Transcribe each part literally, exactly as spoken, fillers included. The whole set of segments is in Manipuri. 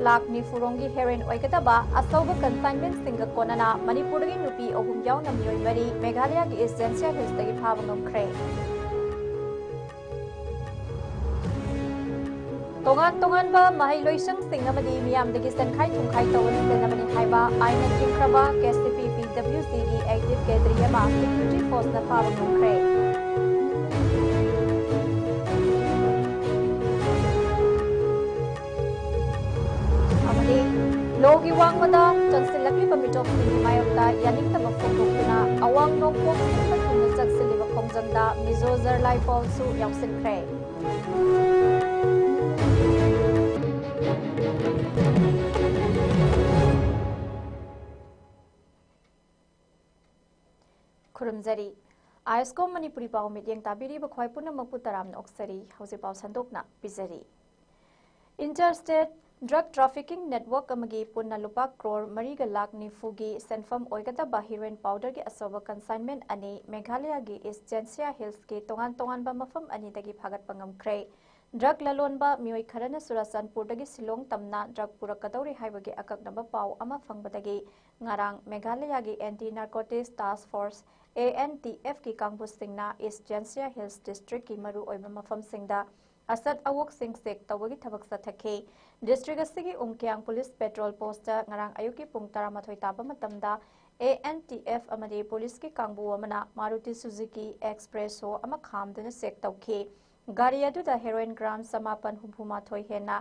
ꯂꯥꯈ ꯅꯤꯐꯨ ꯔꯣꯝꯒꯤ ꯍꯦꯔꯣꯏꯟ ꯑꯣꯏꯒꯗꯕ ꯑꯆꯧꯕ ꯀꯟꯁꯥꯏꯟꯃꯦꯟꯁꯤꯡꯒ ꯀꯣꯟꯅꯅ ꯃꯅꯤꯄꯨꯔꯗꯒꯤ ꯅꯨꯄꯤ ꯑꯍꯨꯝ ꯌꯥꯎꯅ ꯃꯤꯑꯣꯏ ꯃꯔꯤ ꯃꯦꯘꯥꯂꯌꯥꯒꯤ ꯏꯁ ꯖꯦꯟꯁꯤꯌꯥ ꯍꯤꯜꯁꯇꯒꯤ ꯐꯥꯕ ꯉꯝꯈ꯭ꯔꯦ꯫ ꯇꯣꯉꯥꯟ ꯇꯣꯉꯥꯟꯕ ꯃꯍꯩꯂꯣꯏꯁꯪꯁꯤꯡ ꯑꯃꯗꯤ ꯃꯤꯌꯥꯝꯗꯒꯤ ꯆꯦꯟꯈꯥꯏ ꯊꯨꯝꯈꯥꯏ ꯇꯧꯕ ꯊꯤꯡꯖꯤꯟꯅꯕꯅꯤ ꯍꯥꯏꯕ ꯑꯥꯏꯟꯅ ꯊꯤꯡꯈ꯭ꯔꯕ ꯀꯦ ꯁꯤ ꯄꯤ ꯄꯤ ꯗꯕ꯭ꯂꯤꯎ ꯁꯤꯒꯤ ꯑꯦꯛꯇꯤꯚ ꯀꯦꯗ꯭ꯔꯤ ꯑꯃ ꯁꯦꯀ꯭ꯌꯨꯔꯤꯇꯤ ꯐꯣꯔꯁꯅ ꯐꯥꯕ ꯉꯝꯈ꯭ꯔꯦ꯫ ꯑꯃꯗꯤ ꯂꯣꯒꯤ ꯋꯥꯡꯃꯗ ꯆꯪꯁꯤꯜꯂꯛꯂꯤꯕ ꯃꯤꯇꯣꯞꯁꯤꯡꯒꯤ ꯃꯥꯌꯣꯛꯇ ꯌꯥꯅꯤꯡꯗꯕ ꯐꯣꯡꯗꯣꯛꯇꯨꯅ ꯑꯋꯥꯡ ꯅꯣꯡꯄꯣꯛ ꯁꯤꯟꯕ ꯊꯨꯡꯅ ꯆꯪꯁꯤꯜꯂꯤꯕ ꯈꯣꯡꯖꯪꯗ ꯃꯤꯖꯣ ꯖꯔꯂꯥꯏ ꯄꯥꯎꯁꯨ ꯌꯥꯎꯁꯤꯟꯈ꯭ꯔꯦ꯫ ꯈꯨꯔꯨꯝꯖꯔꯤ꯫ ꯑꯥꯏ ꯑꯦꯁ ꯀꯣꯝ ꯃꯅꯤꯄꯨꯔꯤ ꯄꯥꯎ ꯃꯤꯠꯌꯦꯡ ꯇꯥꯕꯤꯔꯤꯕ ꯈ꯭ꯋꯥꯏ ꯄꯨꯝꯅꯃꯛꯄꯨ ꯇꯔꯥꯝꯅ ꯑꯣꯛꯆꯔꯤ꯫ ꯍꯧꯖꯤꯛ ꯄꯥꯎ ꯁꯟꯗꯣꯛꯅ ꯄꯤꯖꯔꯤ꯫ ꯏꯟꯇꯔ ꯁ꯭ꯇꯦꯠ ꯗ꯭ꯔꯒ ꯇ꯭ꯔꯥꯐꯤꯀꯤꯡ ꯅꯦꯠꯋꯥꯔꯛ ꯑꯃꯒꯤ ꯄꯨꯟꯅ ꯂꯨꯄꯥ ꯀ꯭ꯔꯣꯔ ꯃꯔꯤꯒ ꯂꯥꯈ ꯅꯤꯐꯨꯒꯤ ꯁꯦꯟꯐꯝ ꯑꯣꯏꯒꯗꯕ ꯍꯤꯔꯣꯏꯟ ꯄꯥꯎꯗꯔꯒꯤ ꯑꯆꯧꯕ ꯀꯟꯁꯥꯏꯟꯃꯦꯟ ꯑꯅꯤ ꯃꯦꯘꯥꯂꯌꯥꯒꯤ ꯏꯁ ꯖꯦꯟꯁꯤꯌꯥ ꯍꯤꯜꯁꯀꯤ ꯇꯣꯉꯥꯟ ꯇꯣꯉꯥꯟꯕ ꯃꯐꯝ ꯑꯅꯤꯗꯒꯤ ꯐꯥꯒꯠꯄ ꯉꯝꯈ꯭ꯔꯦ꯫ ꯗ꯭ꯔꯒ ꯂꯂꯣꯟꯕ ꯃꯤꯑꯣꯏ ꯈꯔꯅ ꯆꯨꯔꯥꯆꯥꯟꯄꯨꯔꯗꯒꯤ ꯁꯤꯂꯣꯡ ꯇꯝꯅ ꯗ꯭ꯔꯒ ꯄꯨꯔꯛꯀꯗꯧꯔꯤ ꯍꯥꯏꯕꯒꯤ ꯑꯀꯛꯅꯕ ꯄꯥꯎ ꯑꯃ ꯐꯪꯕꯗꯒꯤ ꯉꯔꯥꯡ ꯃꯦꯘꯥꯂꯌꯥꯒꯤ anti narcotics task force, A N T ꯑꯦꯐꯀꯤ ꯀꯥꯡꯕꯨꯁꯤꯡꯅ ꯏꯁ ꯖꯦꯟꯁꯤꯌꯥ ꯍꯤꯜꯁ ꯗꯤꯁꯇ꯭ꯔꯤꯛꯀꯤ ꯃꯔꯨꯑꯣꯏꯕ ꯃꯐꯝꯁꯤꯡꯗ ꯑꯆꯠ ꯑꯋꯣꯛꯁꯤꯡ ꯆꯦꯛ ꯇꯧꯕꯒꯤ ꯊꯕꯛ ꯆꯠꯊꯈꯤ꯫ ꯗꯤꯁꯇ꯭ꯔꯤꯛ ꯑꯁꯤꯒꯤ ꯎꯝꯈ꯭ꯌꯥꯡ ꯄꯨꯂꯤꯁ ꯄꯦꯇ꯭ꯔꯣꯜ ꯄꯣꯁꯇ ꯉꯔꯥꯡ ꯑꯌꯨꯛꯀꯤ ꯄꯨꯡ ꯇꯔꯥꯃꯥꯊꯣꯏ ꯇꯥꯕ ꯃꯇꯝꯗ ꯑꯦ ꯑꯦꯟ ꯇꯤ ꯑꯦꯐ ꯑꯃꯗꯤ ꯄꯨꯂꯤꯁꯀꯤ ꯀꯥꯡꯕꯨ ꯑꯃꯅ ꯃꯥꯔꯨꯇꯤ ꯁꯨꯖꯨꯀꯤ ꯑꯦꯛꯁꯄ꯭ꯔꯦꯁꯣ ꯑꯃ ꯈꯥꯝꯗꯨꯅ ꯆꯦꯛ ꯇꯧꯈꯤ꯫ ꯒꯥꯔꯤ ꯑꯗꯨꯗ ꯍꯦꯔꯣꯏꯟ ꯒ꯭ꯔꯥꯝ ꯆꯃꯥꯄꯟ ꯍꯨꯝꯐꯨ ꯃꯥꯊꯣꯏ ꯍꯦꯟꯅ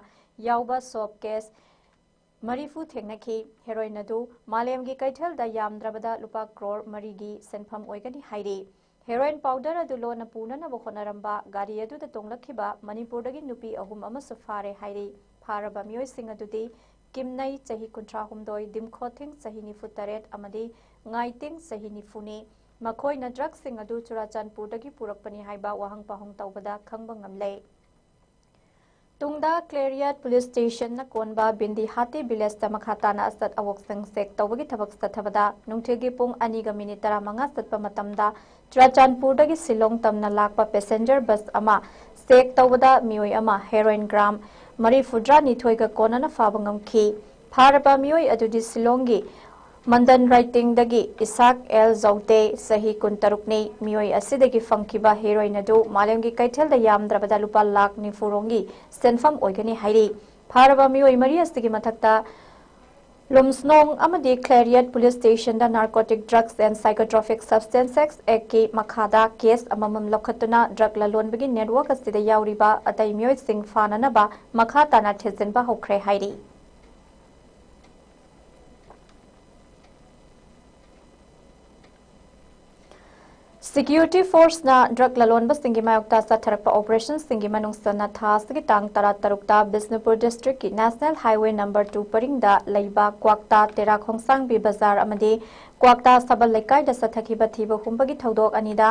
ꯌꯥꯎꯕ ꯁꯣꯞ ꯀꯦꯁ ꯃꯔꯤꯐꯨ ꯊꯦꯡꯅꯈꯤ꯫ ꯍꯦꯔꯣꯏꯟ ꯑꯗꯨ ꯃꯥꯂꯦꯝꯒꯤ ꯀꯩꯊꯦꯜꯗ ꯌꯥꯝꯗ꯭ꯔꯕꯗ ꯂꯨꯄꯥ ꯀ꯭ꯔꯣꯔ ꯃꯔꯤꯒꯤ ꯁꯦꯟꯐꯝ ꯑꯣꯏꯒꯅꯤ ꯍꯥꯏꯔꯤ꯫ ꯍꯦꯔꯣꯏꯟ ꯄꯥꯎꯗꯔ ꯑꯗꯨ ꯂꯣꯟꯅ ꯄꯨꯅꯅꯕ ꯍꯣꯠꯅꯔꯝꯕ ꯒꯥꯔꯤ ꯑꯗꯨꯗ ꯇꯣꯡꯂꯛꯈꯤꯕ ꯃꯅꯤꯄꯨꯔꯗꯒꯤ ꯅꯨꯄꯤ ꯑꯍꯨꯝ ꯑꯃꯁꯨ ꯐꯥꯔꯦ ꯍꯥꯏꯔꯤ꯫ ꯐꯥꯔꯕ ꯃꯤꯑꯣꯏꯁꯤꯡ ꯑꯗꯨꯗꯤ ꯀꯤꯝꯅꯩ, ꯆꯍꯤ ꯀꯨꯟꯊ꯭ꯔꯥꯍꯨꯝꯗꯣꯏ, ꯗꯤꯝꯈꯣꯊꯤꯡ, ꯆꯍꯤ ꯅꯤꯐꯨꯇꯔꯦꯠ, ꯑꯃꯗꯤ ꯉꯥꯏꯇꯤꯡ, ꯆꯍꯤ ꯅꯤꯐꯨꯅꯤ꯫ ꯃꯈꯣꯏꯅ ꯗ꯭ꯔꯒꯁꯤꯡ ꯑꯗꯨ ꯆꯨꯔꯥꯆꯥꯟꯄꯨꯔꯗꯒꯤ ꯄꯨꯔꯛꯄꯅꯤ ꯍꯥꯏꯕ ꯋꯥꯍꯪ ꯄꯥꯎꯍꯪ ꯇꯧꯕꯗ ꯈꯪꯕ ꯉꯝꯂꯦ꯫ ꯇꯨꯡꯗ ꯀ꯭ꯂꯦꯔꯤꯌꯥꯠ ꯄꯨꯂꯤꯁ ꯁ꯭ꯇꯦꯁꯟꯅ ꯀꯣꯟꯕ ꯕꯤꯟꯗꯤꯍꯥꯇꯤ ꯚꯤꯂꯦꯖꯇ ꯃꯈꯥ ꯇꯥꯅ ꯑꯆꯠ ꯑꯋꯣꯛꯁꯤꯡ ꯆꯦꯛ ꯇꯧꯕꯒꯤ ꯊꯕꯛ ꯆꯠꯊꯕꯗ ꯅꯨꯡꯊꯤꯜꯒꯤ ꯄꯨꯡ ꯑꯅꯤꯒ ꯃꯤꯅꯤꯠ ꯇꯔꯥꯃꯉꯥ ꯆꯠꯄ ꯃꯇꯝꯗ ꯆꯨꯔꯥꯆꯥꯟꯄꯨꯔꯗꯒꯤ ꯁꯤꯂꯣꯡ ꯇꯝꯅ ꯂꯥꯛꯄ ꯄꯦꯁꯦꯟꯖꯔ ꯕꯁ ꯑꯃ ꯆꯦꯛ ꯇꯧꯕꯗ ꯃꯤꯑꯣꯏ ꯑꯃ ꯍꯦꯔꯣꯏꯟ ꯒ꯭ꯔꯥꯝ ꯃꯔꯤꯐꯨꯇꯔꯥꯅꯤꯊꯣꯏꯒ ꯀꯣꯟꯅꯅ ꯐꯥꯕ ꯉꯝꯈꯤ꯫ ꯐꯥꯔꯕ ꯃꯤꯑꯣꯏ ꯑꯗꯨꯗꯤ ꯁꯤꯂꯣꯡꯒꯤ ꯃꯟꯗꯟ ꯔꯥꯏꯇꯤꯡꯗꯒꯤ ꯏꯁꯥꯛ ꯑꯦꯜ ꯖꯧꯇꯦ, ꯆꯍꯤ ꯀꯨꯟꯇꯔꯨꯛꯅꯤ꯫ ꯃꯤꯑꯣꯏ ꯑꯁꯤꯗꯒꯤ ꯐꯪꯈꯤꯕ ꯍꯦꯔꯣꯏꯟ ꯑꯗꯨ ꯃꯥꯂꯦꯝꯒꯤ ꯀꯩꯊꯦꯜꯗ ꯌꯥꯝꯗ꯭ꯔꯕꯗ ꯂꯨꯄꯥ ꯂꯥꯈ ꯅꯤꯐꯨ ꯔꯣꯝꯒꯤ ꯁꯦꯟꯐꯝ ꯑꯣꯏꯒꯅꯤ ꯍꯥꯏꯔꯤ꯫ ꯐꯥꯔꯕ ꯃꯤꯑꯣꯏ ꯃꯔꯤ ꯑꯁꯤꯒꯤ ꯃꯊꯛꯇ ꯂꯨꯝꯁꯅꯣꯡ ꯑꯃꯗꯤ ꯈ꯭ꯂꯦꯔꯤꯌꯠ ꯄꯨꯂꯤꯁ ꯁ꯭ꯇꯦꯁꯟꯗ Narcotic Drugs and Psychotropic Substances Actꯀꯤ ꯃꯈꯥꯗ ꯀꯦꯁ ꯑꯃꯃꯝ ꯂꯧꯈꯠꯇꯨꯅ ꯗ꯭ꯔꯒ ꯂꯂꯣꯟꯕꯒꯤ ꯅꯦꯠꯋꯥꯔꯛ ꯑꯁꯤꯗ ꯌꯥꯎꯔꯤꯕ ꯑꯇꯩ ꯃꯤꯑꯣꯏꯁꯤꯡ ꯐꯥꯅꯅꯕ ꯃꯈꯥ ꯇꯥꯅ ꯊꯤꯖꯤꯟꯕ ꯍꯧꯈ꯭ꯔꯦ ꯍꯥꯏꯔꯤ꯫ Security Forceꯅ ꯗ꯭ꯔꯒ ꯂꯂꯣꯟꯕꯁꯤꯡꯒꯤ ꯃꯥꯌꯣꯛꯇ ꯆꯠꯊꯔꯛꯄ ꯑꯣꯄꯔꯦꯁꯟꯁꯤꯡꯒꯤ ꯃꯅꯨꯡ ꯆꯟꯅ ꯊꯥ ꯑꯁꯤꯒꯤ ꯇꯥꯡ ꯇꯔꯥꯇꯔꯨꯛꯇ ꯕꯤꯁꯅꯨꯄꯨꯔ ꯗꯤꯁꯇ꯭ꯔꯤꯛꯀꯤ National Highway number two ꯄꯔꯤꯡꯗ ꯂꯩꯕ ꯀ꯭ꯋꯥꯛꯇꯥ ꯇꯦꯔꯥ ꯈꯣꯡꯁꯥꯡꯕꯤ ꯕꯖꯥꯔ ꯑꯃꯗꯤ ꯀ꯭ꯋꯥꯛꯇꯥ ꯁꯕꯜ ꯂꯩꯀꯥꯏꯗ ꯆꯠꯊꯈꯤꯕ ꯊꯤꯕ ꯍꯨꯝꯕꯒꯤ ꯊꯧꯗꯣꯛ ꯑꯅꯤꯗ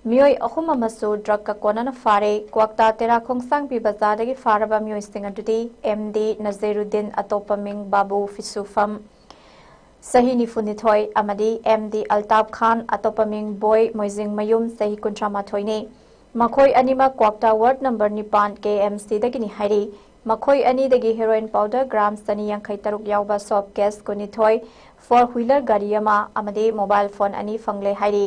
ꯃꯤꯑꯣꯏ ꯑꯍꯨꯝ ꯑꯃꯁꯨ ꯗ꯭ꯔꯒꯀ ꯀꯣꯟꯅꯅ ꯐꯥꯔꯦ꯫ ꯀ꯭ꯋꯥꯛꯇꯥ ꯇꯦꯔꯥ ꯈꯣꯡꯁꯥꯡꯕꯤ ꯕꯖꯥꯔꯗꯒꯤ ꯐꯥꯔꯕ ꯃꯤꯑꯣꯏꯁꯤꯡ ꯑꯗꯨꯗꯤ ꯑꯦꯝ ꯗꯤ ꯅꯖꯤꯔꯨꯗꯤꯟ, ꯑꯇꯣꯞꯄ ꯃꯤꯡ ꯕꯥꯕꯨ ꯐꯤꯁꯨꯐꯝ, ꯆꯍꯤ ꯅꯤꯐꯨꯅꯤꯊꯣꯏ, ꯑꯃꯗꯤ ꯑꯦꯝ ꯗꯤ ꯑꯜꯇꯥꯞ ꯈꯥꯟ, ꯑꯇꯣꯞꯄ ꯃꯤꯡ ꯕꯣꯏ ꯃꯣꯏꯖꯤꯡꯃꯌꯨꯝ, ꯆꯍꯤ ꯀꯨꯟꯊ꯭ꯔꯥ ꯃꯥꯊꯣꯏꯅꯤ꯫ ꯃꯈꯣꯏ ꯑꯅꯤꯃꯛ ꯀ꯭ꯋꯥꯛꯇꯥ ꯋꯥꯔꯗ ꯅꯝꯕꯔ ꯅꯤꯄꯥꯟ ꯀꯦ ꯑꯦꯝ ꯁꯤꯗꯒꯤꯅꯤ ꯍꯥꯏꯔꯤ꯫ ꯃꯈꯣꯏ ꯑꯅꯤꯗꯒꯤ ꯍꯦꯔꯣꯏꯟ ꯄꯥꯎꯗꯔ ꯒ꯭ꯔꯥꯝ ꯆꯅꯤ ꯌꯥꯡꯈꯩ ꯇꯔꯨꯛ ꯌꯥꯎꯕ ꯁꯣꯞ ꯀꯦꯁ ꯀꯨꯟꯅꯤꯊꯣꯏ, ꯐꯣꯔ ꯋꯤꯂꯔ ꯒꯥꯔꯤ ꯑꯃ ꯑꯃꯗꯤ ꯃꯣꯕꯥꯏꯜ ꯐꯣꯟ ꯑꯅꯤ ꯐꯪꯂꯦ ꯍꯥꯏꯔꯤ꯫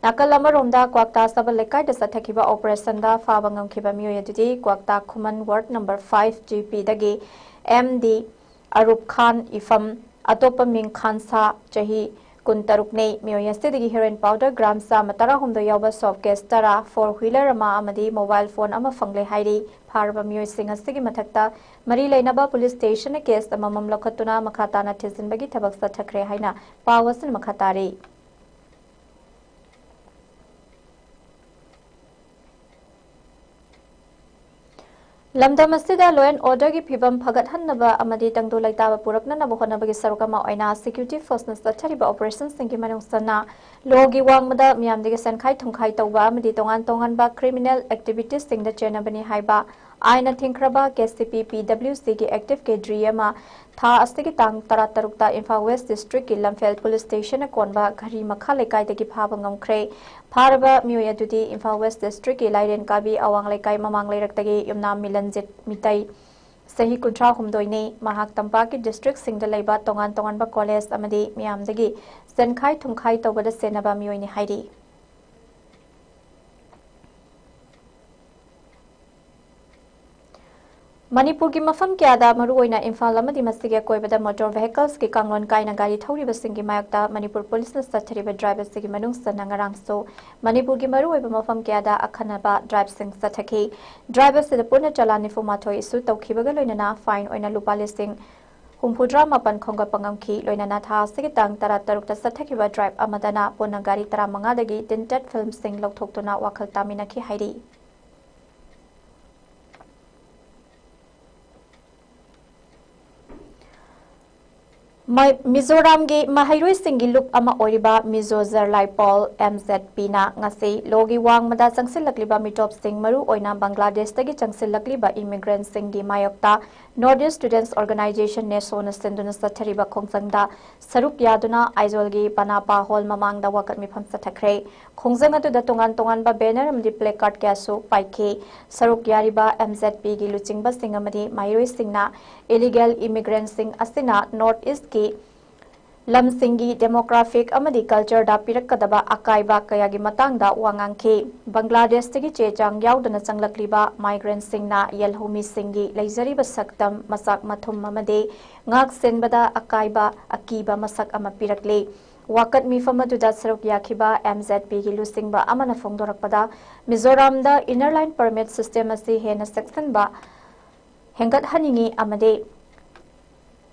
ꯅꯥꯀꯜ ꯑꯃꯔꯣꯝꯗ, ꯀ꯭ꯋꯥꯛꯇꯥ ꯁꯕꯜ ꯂꯩꯀꯥꯏꯗ ꯆꯠꯊꯈꯤꯕ ꯑꯣꯄꯔꯦꯁꯟꯗ ꯐꯥꯕ ꯉꯝꯈꯤꯕ ꯃꯤꯑꯣꯏ ꯑꯗꯨꯗꯤ Kwakta Khuman ward number five G ꯄꯤꯗꯒꯤ ꯑꯦꯝ ꯗꯤ ꯑꯔꯨꯞ ꯈꯥꯟ ꯏꯐꯝ, ꯑꯇꯣꯞꯄ ꯃꯤꯡ ꯈꯥꯟꯁꯥ, ꯆꯍꯤ ꯀꯨꯟꯇꯔꯨꯛꯅꯤ꯫ ꯃꯤꯑꯣꯏ ꯑꯁꯤꯗꯒꯤ ꯍꯦꯔꯣꯏꯟ ꯄꯥꯎꯗꯔ ꯒ꯭ꯔꯥꯝ ꯆꯥꯝꯃ ꯇꯔꯥꯍꯨꯝꯗꯣꯏ ꯌꯥꯎꯕ ꯁꯣꯞ ꯀꯦꯁ ꯇꯔꯥ, ꯐꯣꯔ ꯋꯤꯂꯔ ꯑꯃ ꯑꯃꯗꯤ ꯃꯣꯕꯥꯏꯜ ꯐꯣꯟ ꯑꯃ ꯐꯪꯂꯦ ꯍꯥꯏꯔꯤ꯫ ꯐꯥꯔꯕ ꯃꯤꯑꯣꯏꯁꯤꯡ ꯑꯁꯤꯒꯤ ꯃꯊꯛꯇ ꯃꯔꯤ ꯂꯩꯅꯕ ꯄꯨꯂꯤꯁ ꯁ꯭ꯇꯦꯁꯟꯅ ꯀꯦꯁ ꯑꯃꯃꯝ ꯂꯧꯈꯠꯇꯨꯅ ꯃꯈꯥ ꯇꯥꯅ ꯊꯤꯖꯤꯟꯕꯒꯤ ꯊꯕꯛ ꯆꯠꯊꯈ꯭ꯔꯦ ꯍꯥꯏꯅ ꯄꯥꯎ ꯑꯁꯤꯅ ꯃꯈꯥ ꯇꯥꯔꯤ꯫ ꯂꯝꯗꯝ ꯑꯁꯤꯗ law and orderꯒꯤ ꯐꯤꯕꯝ ꯐꯒꯠꯍꯟꯅꯕ ꯑꯃꯗꯤ ꯇꯪꯗꯨ ꯂꯩꯇꯥꯕ ꯄꯨꯔꯛꯅꯅꯕ ꯍꯣꯠꯅꯕꯒꯤ ꯁꯔꯨꯛ ꯑꯃ ꯑꯣꯏꯅ security forceꯅ ꯆꯠꯊꯔꯤꯕ operationꯁꯤꯡꯒꯤ ꯃꯅꯨꯡ ꯆꯟꯅ lawꯒꯤ ꯋꯥꯡꯃꯗ ꯃꯤꯌꯥꯝꯗꯒꯤ ꯁꯦꯟꯈꯥꯏ ꯊꯨꯝꯈꯥꯏ ꯇꯧꯕ ꯑꯃꯗꯤ ꯇꯣꯉꯥꯟ ꯇꯣꯉꯥꯟꯕ criminal activitiesꯁꯤꯡꯗ ꯆꯦꯟꯅꯕꯅꯤ ꯍꯥꯏꯕ ꯑꯥꯏꯟꯅ ꯊꯤꯡꯈ꯭ꯔꯕ KCP PWCꯒꯤ active cadre ꯑꯃ ꯊꯥ ꯑꯁꯤꯒꯤ ꯇꯥꯡ ꯇꯔꯥꯇꯔꯨꯛꯇ ꯏꯝꯐꯥꯜ West districtꯀꯤ ꯂꯝꯐꯦꯜ police stationꯅ ꯀꯣꯟꯕ ꯘꯔꯤ ꯃꯈꯥ ꯂꯩꯀꯥꯏꯗꯒꯤ ꯐꯥꯕ ꯉꯝꯈ꯭ꯔꯦ꯫ ꯐꯥꯔꯕ ꯃꯤꯑꯣꯏ ꯑꯗꯨꯗꯤ ꯏꯝꯐꯥꯜ West districtꯀꯤ ꯂꯥꯏꯔꯦꯟ ꯀꯥꯕꯤ ꯑꯋꯥꯡ ꯂꯩꯀꯥꯏ ꯃꯃꯥꯡ ꯂꯩꯔꯛꯇꯒꯤ ꯌꯨꯝꯅꯥꯝ ꯃꯤꯂꯟꯖꯤꯠ ꯃꯤꯇꯩ, ꯆꯍꯤ ꯀꯨꯟꯊ꯭ꯔꯥ ꯍꯨꯝꯗꯣꯏꯅꯤ꯫ ꯃꯍꯥꯛ ꯇꯝꯄꯥꯛꯀꯤ ꯗꯤꯁꯇ꯭ꯔꯤꯛꯁꯤꯡꯗ ꯂꯩꯕ ꯇꯣꯉꯥꯟ ꯇꯣꯉꯥꯟꯕ ꯀꯣꯂꯦꯖ ꯑꯃꯗꯤ ꯃꯤꯌꯥꯝꯗꯒꯤ ꯁꯦꯟꯈꯥꯏ ꯊꯨꯝꯈꯥꯏ ꯇꯧꯕꯗ ꯁꯦꯟꯅꯕ ꯃꯤꯑꯣꯏꯅꯤ ꯍꯥꯏꯔꯤ꯫ ꯃꯅꯤꯄꯨꯔꯒꯤ ꯃꯐꯝ ꯀꯌꯥꯗ, ꯃꯔꯨꯑꯣꯏꯅ ꯏꯝꯐꯥꯜ ꯑꯃꯗꯤ ꯃꯁꯤꯒꯤ ꯑꯀꯣꯏꯕꯗ, ꯃꯣꯇꯣꯔ ꯚꯦꯍꯤꯀꯜꯁꯀꯤ ꯀꯥꯡꯂꯣꯟ ꯀꯥꯏꯅ ꯒꯥꯔꯤ ꯊꯧꯔꯤꯕꯁꯤꯡꯒꯤ ꯃꯥꯌꯣꯛꯇ ꯃꯅꯤꯄꯨꯔ ꯄꯨꯂꯤꯁꯅ ꯆꯠꯊꯔꯤꯕ ꯗ꯭ꯔꯥꯏꯕ ꯑꯁꯤꯒꯤ ꯃꯅꯨꯡ ꯆꯟꯅ ꯉꯔꯥꯡꯁꯨ ꯃꯅꯤꯄꯨꯔꯒꯤ ꯃꯔꯨꯑꯣꯏꯕ ꯃꯐꯝ ꯀꯌꯥꯗ ꯑꯈꯟꯅꯕ ꯗ꯭ꯔꯥꯏꯕꯁꯤꯡ ꯆꯠꯊꯈꯤ꯫ ꯗ꯭ꯔꯥꯏꯕ ꯑꯁꯤꯗ ꯄꯨꯟꯅ ꯆꯂꯥꯟ ꯅꯤꯐꯨ ꯃꯥꯊꯣꯏ ꯏꯁꯨ ꯇꯧꯈꯤꯕꯒ ꯂꯣꯏꯅꯅ ꯐꯥꯏꯟ ꯑꯣꯏꯅ ꯂꯨꯄꯥ ꯂꯤꯁꯤꯡ ꯍꯨꯝꯐꯨꯇꯔꯥ ꯃꯥꯄꯟ ꯈꯣꯝꯒꯠꯄ ꯉꯝꯈꯤ꯫ ꯂꯣꯏꯅꯅ ꯊꯥ ꯑꯁꯤꯒꯤ ꯇꯥꯡ ꯇꯔꯥ ꯇꯔꯨꯛꯇ ꯆꯠꯊꯈꯤꯕ ꯗ꯭ꯔꯥꯏꯕ ꯑꯃꯗꯅ ꯄꯨꯟꯅ ꯒꯥꯔꯤ ꯇꯔꯥꯃꯉꯥꯗꯒꯤ ꯇꯤꯟꯇꯦꯠ ꯐꯤꯜꯝꯁꯤꯡ ꯂꯧꯊꯣꯛꯇꯨꯅ ꯋꯥꯈꯜ ꯇꯥꯃꯤꯟꯅꯈꯤ ꯍꯥꯏꯔꯤ꯫ ꯃ-, ꯃꯤꯖꯣꯔꯥꯝꯒꯤ ꯃꯍꯩꯔꯣꯏꯁꯤꯡꯒꯤ ꯂꯨꯞ ꯑꯃ ꯑꯣꯏꯔꯤꯕ ꯃꯤꯖꯣ ꯖꯔꯂꯥꯏꯄꯣꯜ, ꯑꯦꯝ ꯖꯦꯠ ꯄꯤꯅ ꯉꯁꯤ ꯂꯣꯒꯤ ꯋꯥꯡꯃꯗ ꯆꯪꯁꯤꯜꯂꯛꯂꯤꯕ ꯃꯤꯇꯣꯞꯁꯤꯡ, ꯃꯔꯨ ꯑꯣꯏꯅ ꯕꯪꯒ꯭ꯂꯥꯗꯦꯁꯇꯒꯤ ꯆꯪꯁꯤꯜꯂꯛꯂꯤꯕ ꯏꯃꯤꯒ꯭ꯔꯦꯟꯠꯁꯤꯡꯒꯤ ꯃꯥꯌꯣꯛꯇ North East Students Organisation, ꯅꯦꯁꯣꯅ ꯁꯤꯟꯗꯨꯅ ꯆꯠꯊꯔꯤꯕ ꯈꯣꯡꯖꯪꯗ ꯁꯔꯨꯛ ꯌꯥꯗꯨꯅ ꯑꯥꯏꯖꯣꯜꯒꯤ ꯄꯅꯥꯄꯥ ꯍꯣꯜ ꯃꯃꯥꯡꯗ ꯋꯥꯀꯠ ꯃꯤꯐꯝ ꯆꯠꯊꯈ꯭ꯔꯦ꯫ ꯈꯣꯡꯖꯪ ꯑꯗꯨꯗ ꯇꯣꯉꯥꯟ ꯇꯣꯉꯥꯟꯕ ꯕꯦꯅꯔ ꯑꯃꯗꯤ ꯄ꯭ꯂꯦꯀꯥꯔꯗ ꯀꯌꯥꯁꯨ ꯄꯥꯏꯈꯤ꯫ ꯁꯔꯨꯛ ꯌꯥꯔꯤꯕ ꯑꯦꯝ ꯖꯦꯠ ꯄꯤꯒꯤ ꯂꯨꯆꯤꯡꯕꯁꯤꯡ ꯑꯃꯗꯤ ꯃꯍꯩꯔꯣꯏꯁꯤꯡꯅ ꯏꯂꯤꯒꯦꯜ ꯏꯃꯤꯒ꯭ꯔꯦꯟꯠꯁꯤꯡ ꯑꯁꯤꯅ ꯅꯣꯔꯠ ꯏꯁ꯭ꯠꯀꯤ ꯂꯝꯁꯤꯡꯒꯤ ꯗꯦꯃꯣꯒ꯭ꯔꯥꯐꯤꯛ ꯑꯃꯗꯤ ꯀꯜꯆꯔꯗ ꯄꯤꯔꯛꯀꯗꯕ ꯑꯀꯥꯏꯕ ꯀꯌꯥꯒꯤ ꯃꯇꯥꯡꯗ ꯋꯥ ꯉꯥꯡꯈꯤ꯫ ꯕꯪꯒ꯭ꯂꯥꯗꯦꯁꯇꯒꯤ ꯆꯦ ꯆꯥꯡ ꯌꯥꯎꯗꯅ ꯆꯪꯂꯛꯂꯤꯕ ꯃꯥꯏꯒ꯭ꯔꯦꯟꯠꯁꯤꯡꯅ ꯌꯦꯜꯍꯧꯃꯤꯁꯤꯡꯒꯤ ꯂꯩꯖꯔꯤꯕ ꯁꯛꯇꯝ, ꯃꯆꯥꯛ ꯃꯊꯨꯝ ꯑꯃꯗꯤ ꯉꯥꯛ ꯁꯦꯟꯕꯗ ꯑꯀꯥꯏꯕ, ꯑꯀꯤꯕ ꯃꯁꯛ ꯑꯃ ꯄꯤꯔꯛꯂꯤ꯫ ꯋꯥꯀꯠ ꯃꯤꯐꯝ ꯑꯗꯨꯗ ꯁꯔꯨꯛ ꯌꯥꯈꯤꯕ ꯑꯦꯝ ꯖꯦꯠ ꯄꯤꯒꯤ ꯂꯨꯆꯤꯡꯕ ꯑꯃꯅ ꯐꯣꯡꯗꯣꯔꯛꯄꯗ, ꯃꯤꯖꯣꯔꯥꯝꯗ ꯏꯟꯅꯔ ꯂꯥꯏꯟ ꯄꯔꯃꯤꯠ ꯁꯤꯁꯇꯦꯝ ꯑꯁꯤ ꯍꯦꯟꯅ ꯆꯦꯛꯁꯤꯟꯕ ꯍꯦꯟꯒꯠꯍꯟꯅꯤꯡꯏ ꯑꯃꯗꯤ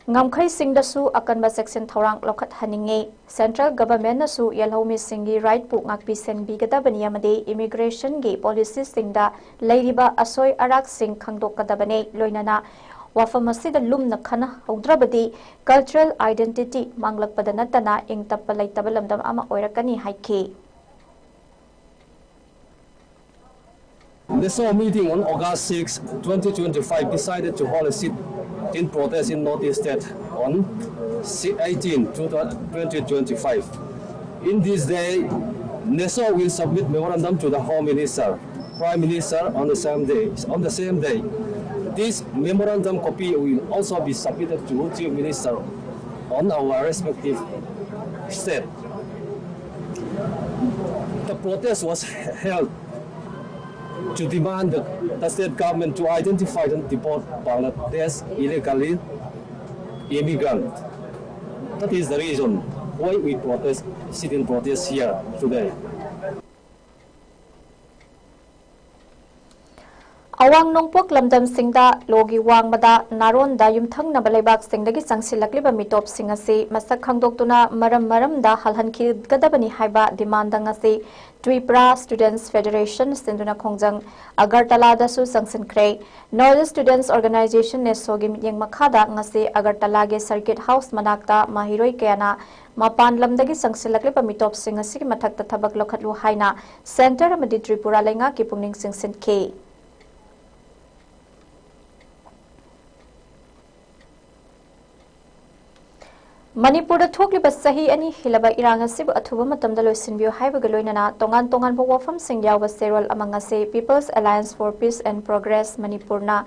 ꯉꯝꯈꯩꯁꯤꯡꯗꯁꯨ ꯑꯀꯟꯕ ꯆꯦꯛꯁꯤꯟ ꯊꯧꯔꯥꯡ ꯂꯧꯈꯠꯍꯟꯅꯤꯡꯏ꯫ ꯁꯦꯟꯇ꯭ꯔꯦꯜ ꯒꯚꯔꯟꯃꯦꯟꯠꯅꯁꯨ ꯌꯦꯜꯍꯧꯃꯤꯁꯤꯡꯒꯤ ꯔꯥꯏꯠꯄꯨ ꯉꯥꯛꯄꯤ ꯁꯦꯟꯕꯤꯒꯗꯕꯅꯤ ꯑꯃꯗꯤ ꯏꯃꯤꯒ꯭ꯔꯦꯁꯟꯒꯤ ꯄꯣꯂꯤꯁꯤꯁꯤꯡꯗ ꯂꯩꯔꯤꯕ ꯑꯁꯣꯏ ꯑꯔꯥꯛꯁꯤꯡ ꯈꯪꯗꯣꯛꯀꯗꯕꯅꯤ꯫ ꯂꯣꯏꯅꯅ ꯋꯥꯐꯝ ꯑꯁꯤꯗ ꯂꯨꯝꯅ ꯈꯟꯅꯍꯧꯗ꯭ꯔꯕꯗꯤ ꯀꯜꯆꯔꯦꯜ ꯑꯥꯏꯗꯦꯟꯇꯤꯇꯤ ꯃꯥꯡꯂꯛꯄꯗ ꯅꯠꯇꯅ ꯏꯪ ꯇꯞꯄ ꯂꯩꯇꯕ ꯂꯝꯗꯝ ꯑꯃ ꯑꯣꯏꯔꯛꯀꯅꯤ ꯍꯥꯏꯈꯤ꯫ The SoO meeting on August sixth, twenty twenty-five decided to hold a sit-in protest in North East State on si-, eighteen to twenty twenty-five. In this day, NESO will submit memorandum to the Home Minister, Prime Minister on the same day. On the same day, This memorandum copy will also be submitted to Chief Minister on our respective state. The protest was held to demand the, the state government to identify and deport Bangladesh illegally immigrant. That is the reason why we protest, sit in protest here today. ꯑꯋꯥꯡ ꯅꯣꯡꯄꯣꯛ ꯂꯝꯗꯝꯁꯤꯡꯗ ꯂꯣꯒꯤ ꯋꯥꯡꯃꯗ ꯅꯥꯔꯣꯟꯗ ꯌꯨꯝꯊꯪꯅꯕ ꯂꯩꯕꯥꯛꯁꯤꯡꯗꯒꯤ ꯆꯪꯁꯤꯜꯂꯛꯂꯤꯕ ꯃꯤꯇꯣꯞꯁꯤꯡ ꯑꯁꯤ ꯃꯁꯛ ꯈꯪꯗꯣꯛꯇꯨꯅ ꯃꯔꯝ ꯃꯔꯝꯗ ꯍꯜꯍꯟꯈꯤꯒꯗꯕꯅꯤ ꯍꯥꯏꯕ ꯗꯤꯃꯥꯟꯗ ꯉꯁꯤ ꯇ꯭ꯔꯤꯄꯨꯔꯥ ꯁ꯭ꯇꯨꯗꯦꯟꯠꯁ ꯐꯦꯗꯔꯦꯁꯟ ꯁꯤꯟꯗꯨꯅ ꯈꯣꯡꯖꯪ ꯑꯒꯔꯇꯂꯥꯗꯁꯨ ꯆꯪꯁꯤꯟꯈ꯭ꯔꯦ꯫ ꯅꯣꯔꯠ ꯏꯁ ꯁ꯭ꯇꯨꯗꯦꯟꯠꯁ ꯑꯣꯔꯒꯅꯥꯏꯖꯦꯁꯟ, ꯅꯦꯁꯣꯒꯤ ꯃꯤꯠꯌꯦꯡ ꯃꯈꯥꯗ ꯉꯁꯤ ꯑꯒꯔꯇꯂꯥꯒꯤ ꯁꯔꯀꯤꯠ ꯍꯥꯎꯁ ꯃꯅꯥꯛꯇ ꯃꯍꯩꯔꯣꯏ ꯀꯌꯥꯅ ꯃꯄꯥꯟ ꯂꯝꯗꯒꯤ ꯆꯪꯁꯤꯜꯂꯛꯂꯤꯕ ꯃꯤꯇꯣꯞꯁꯤꯡ ꯑꯁꯤꯒꯤ ꯃꯊꯛꯇ ꯊꯕꯛ ꯂꯧꯈꯠꯂꯨ ꯍꯥꯏꯅ ꯁꯦꯟꯇꯔ ꯑꯃꯗꯤ ꯇ꯭ꯔꯤꯄꯨꯔꯥ ꯂꯩꯉꯥꯛꯀꯤ ꯄꯨꯛꯅꯤꯡ ꯆꯤꯡꯁꯤꯟꯈꯤ꯫ ꯃꯅꯤꯄꯨꯔꯗ ꯊꯣꯛꯂꯤꯕ ꯆꯍꯤ ꯑꯅꯤ ꯍꯦꯜꯂꯕ ꯏꯔꯥꯡ ꯑꯁꯤꯕꯨ ꯑꯊꯨꯕ ꯃꯇꯝꯗ ꯂꯣꯏꯁꯤꯟꯕꯤꯌꯨ ꯍꯥꯏꯕꯒ ꯂꯣꯏꯅꯅ ꯇꯣꯉꯥꯟ ꯇꯣꯉꯥꯟꯕ ꯋꯥꯐꯝꯁꯤꯡ ꯌꯥꯎꯕ ꯆꯦꯔꯣꯜ ꯑꯃ ꯉꯁꯤ People's Alliance for Peace and Progress ꯃꯅꯤꯄꯨꯔꯅ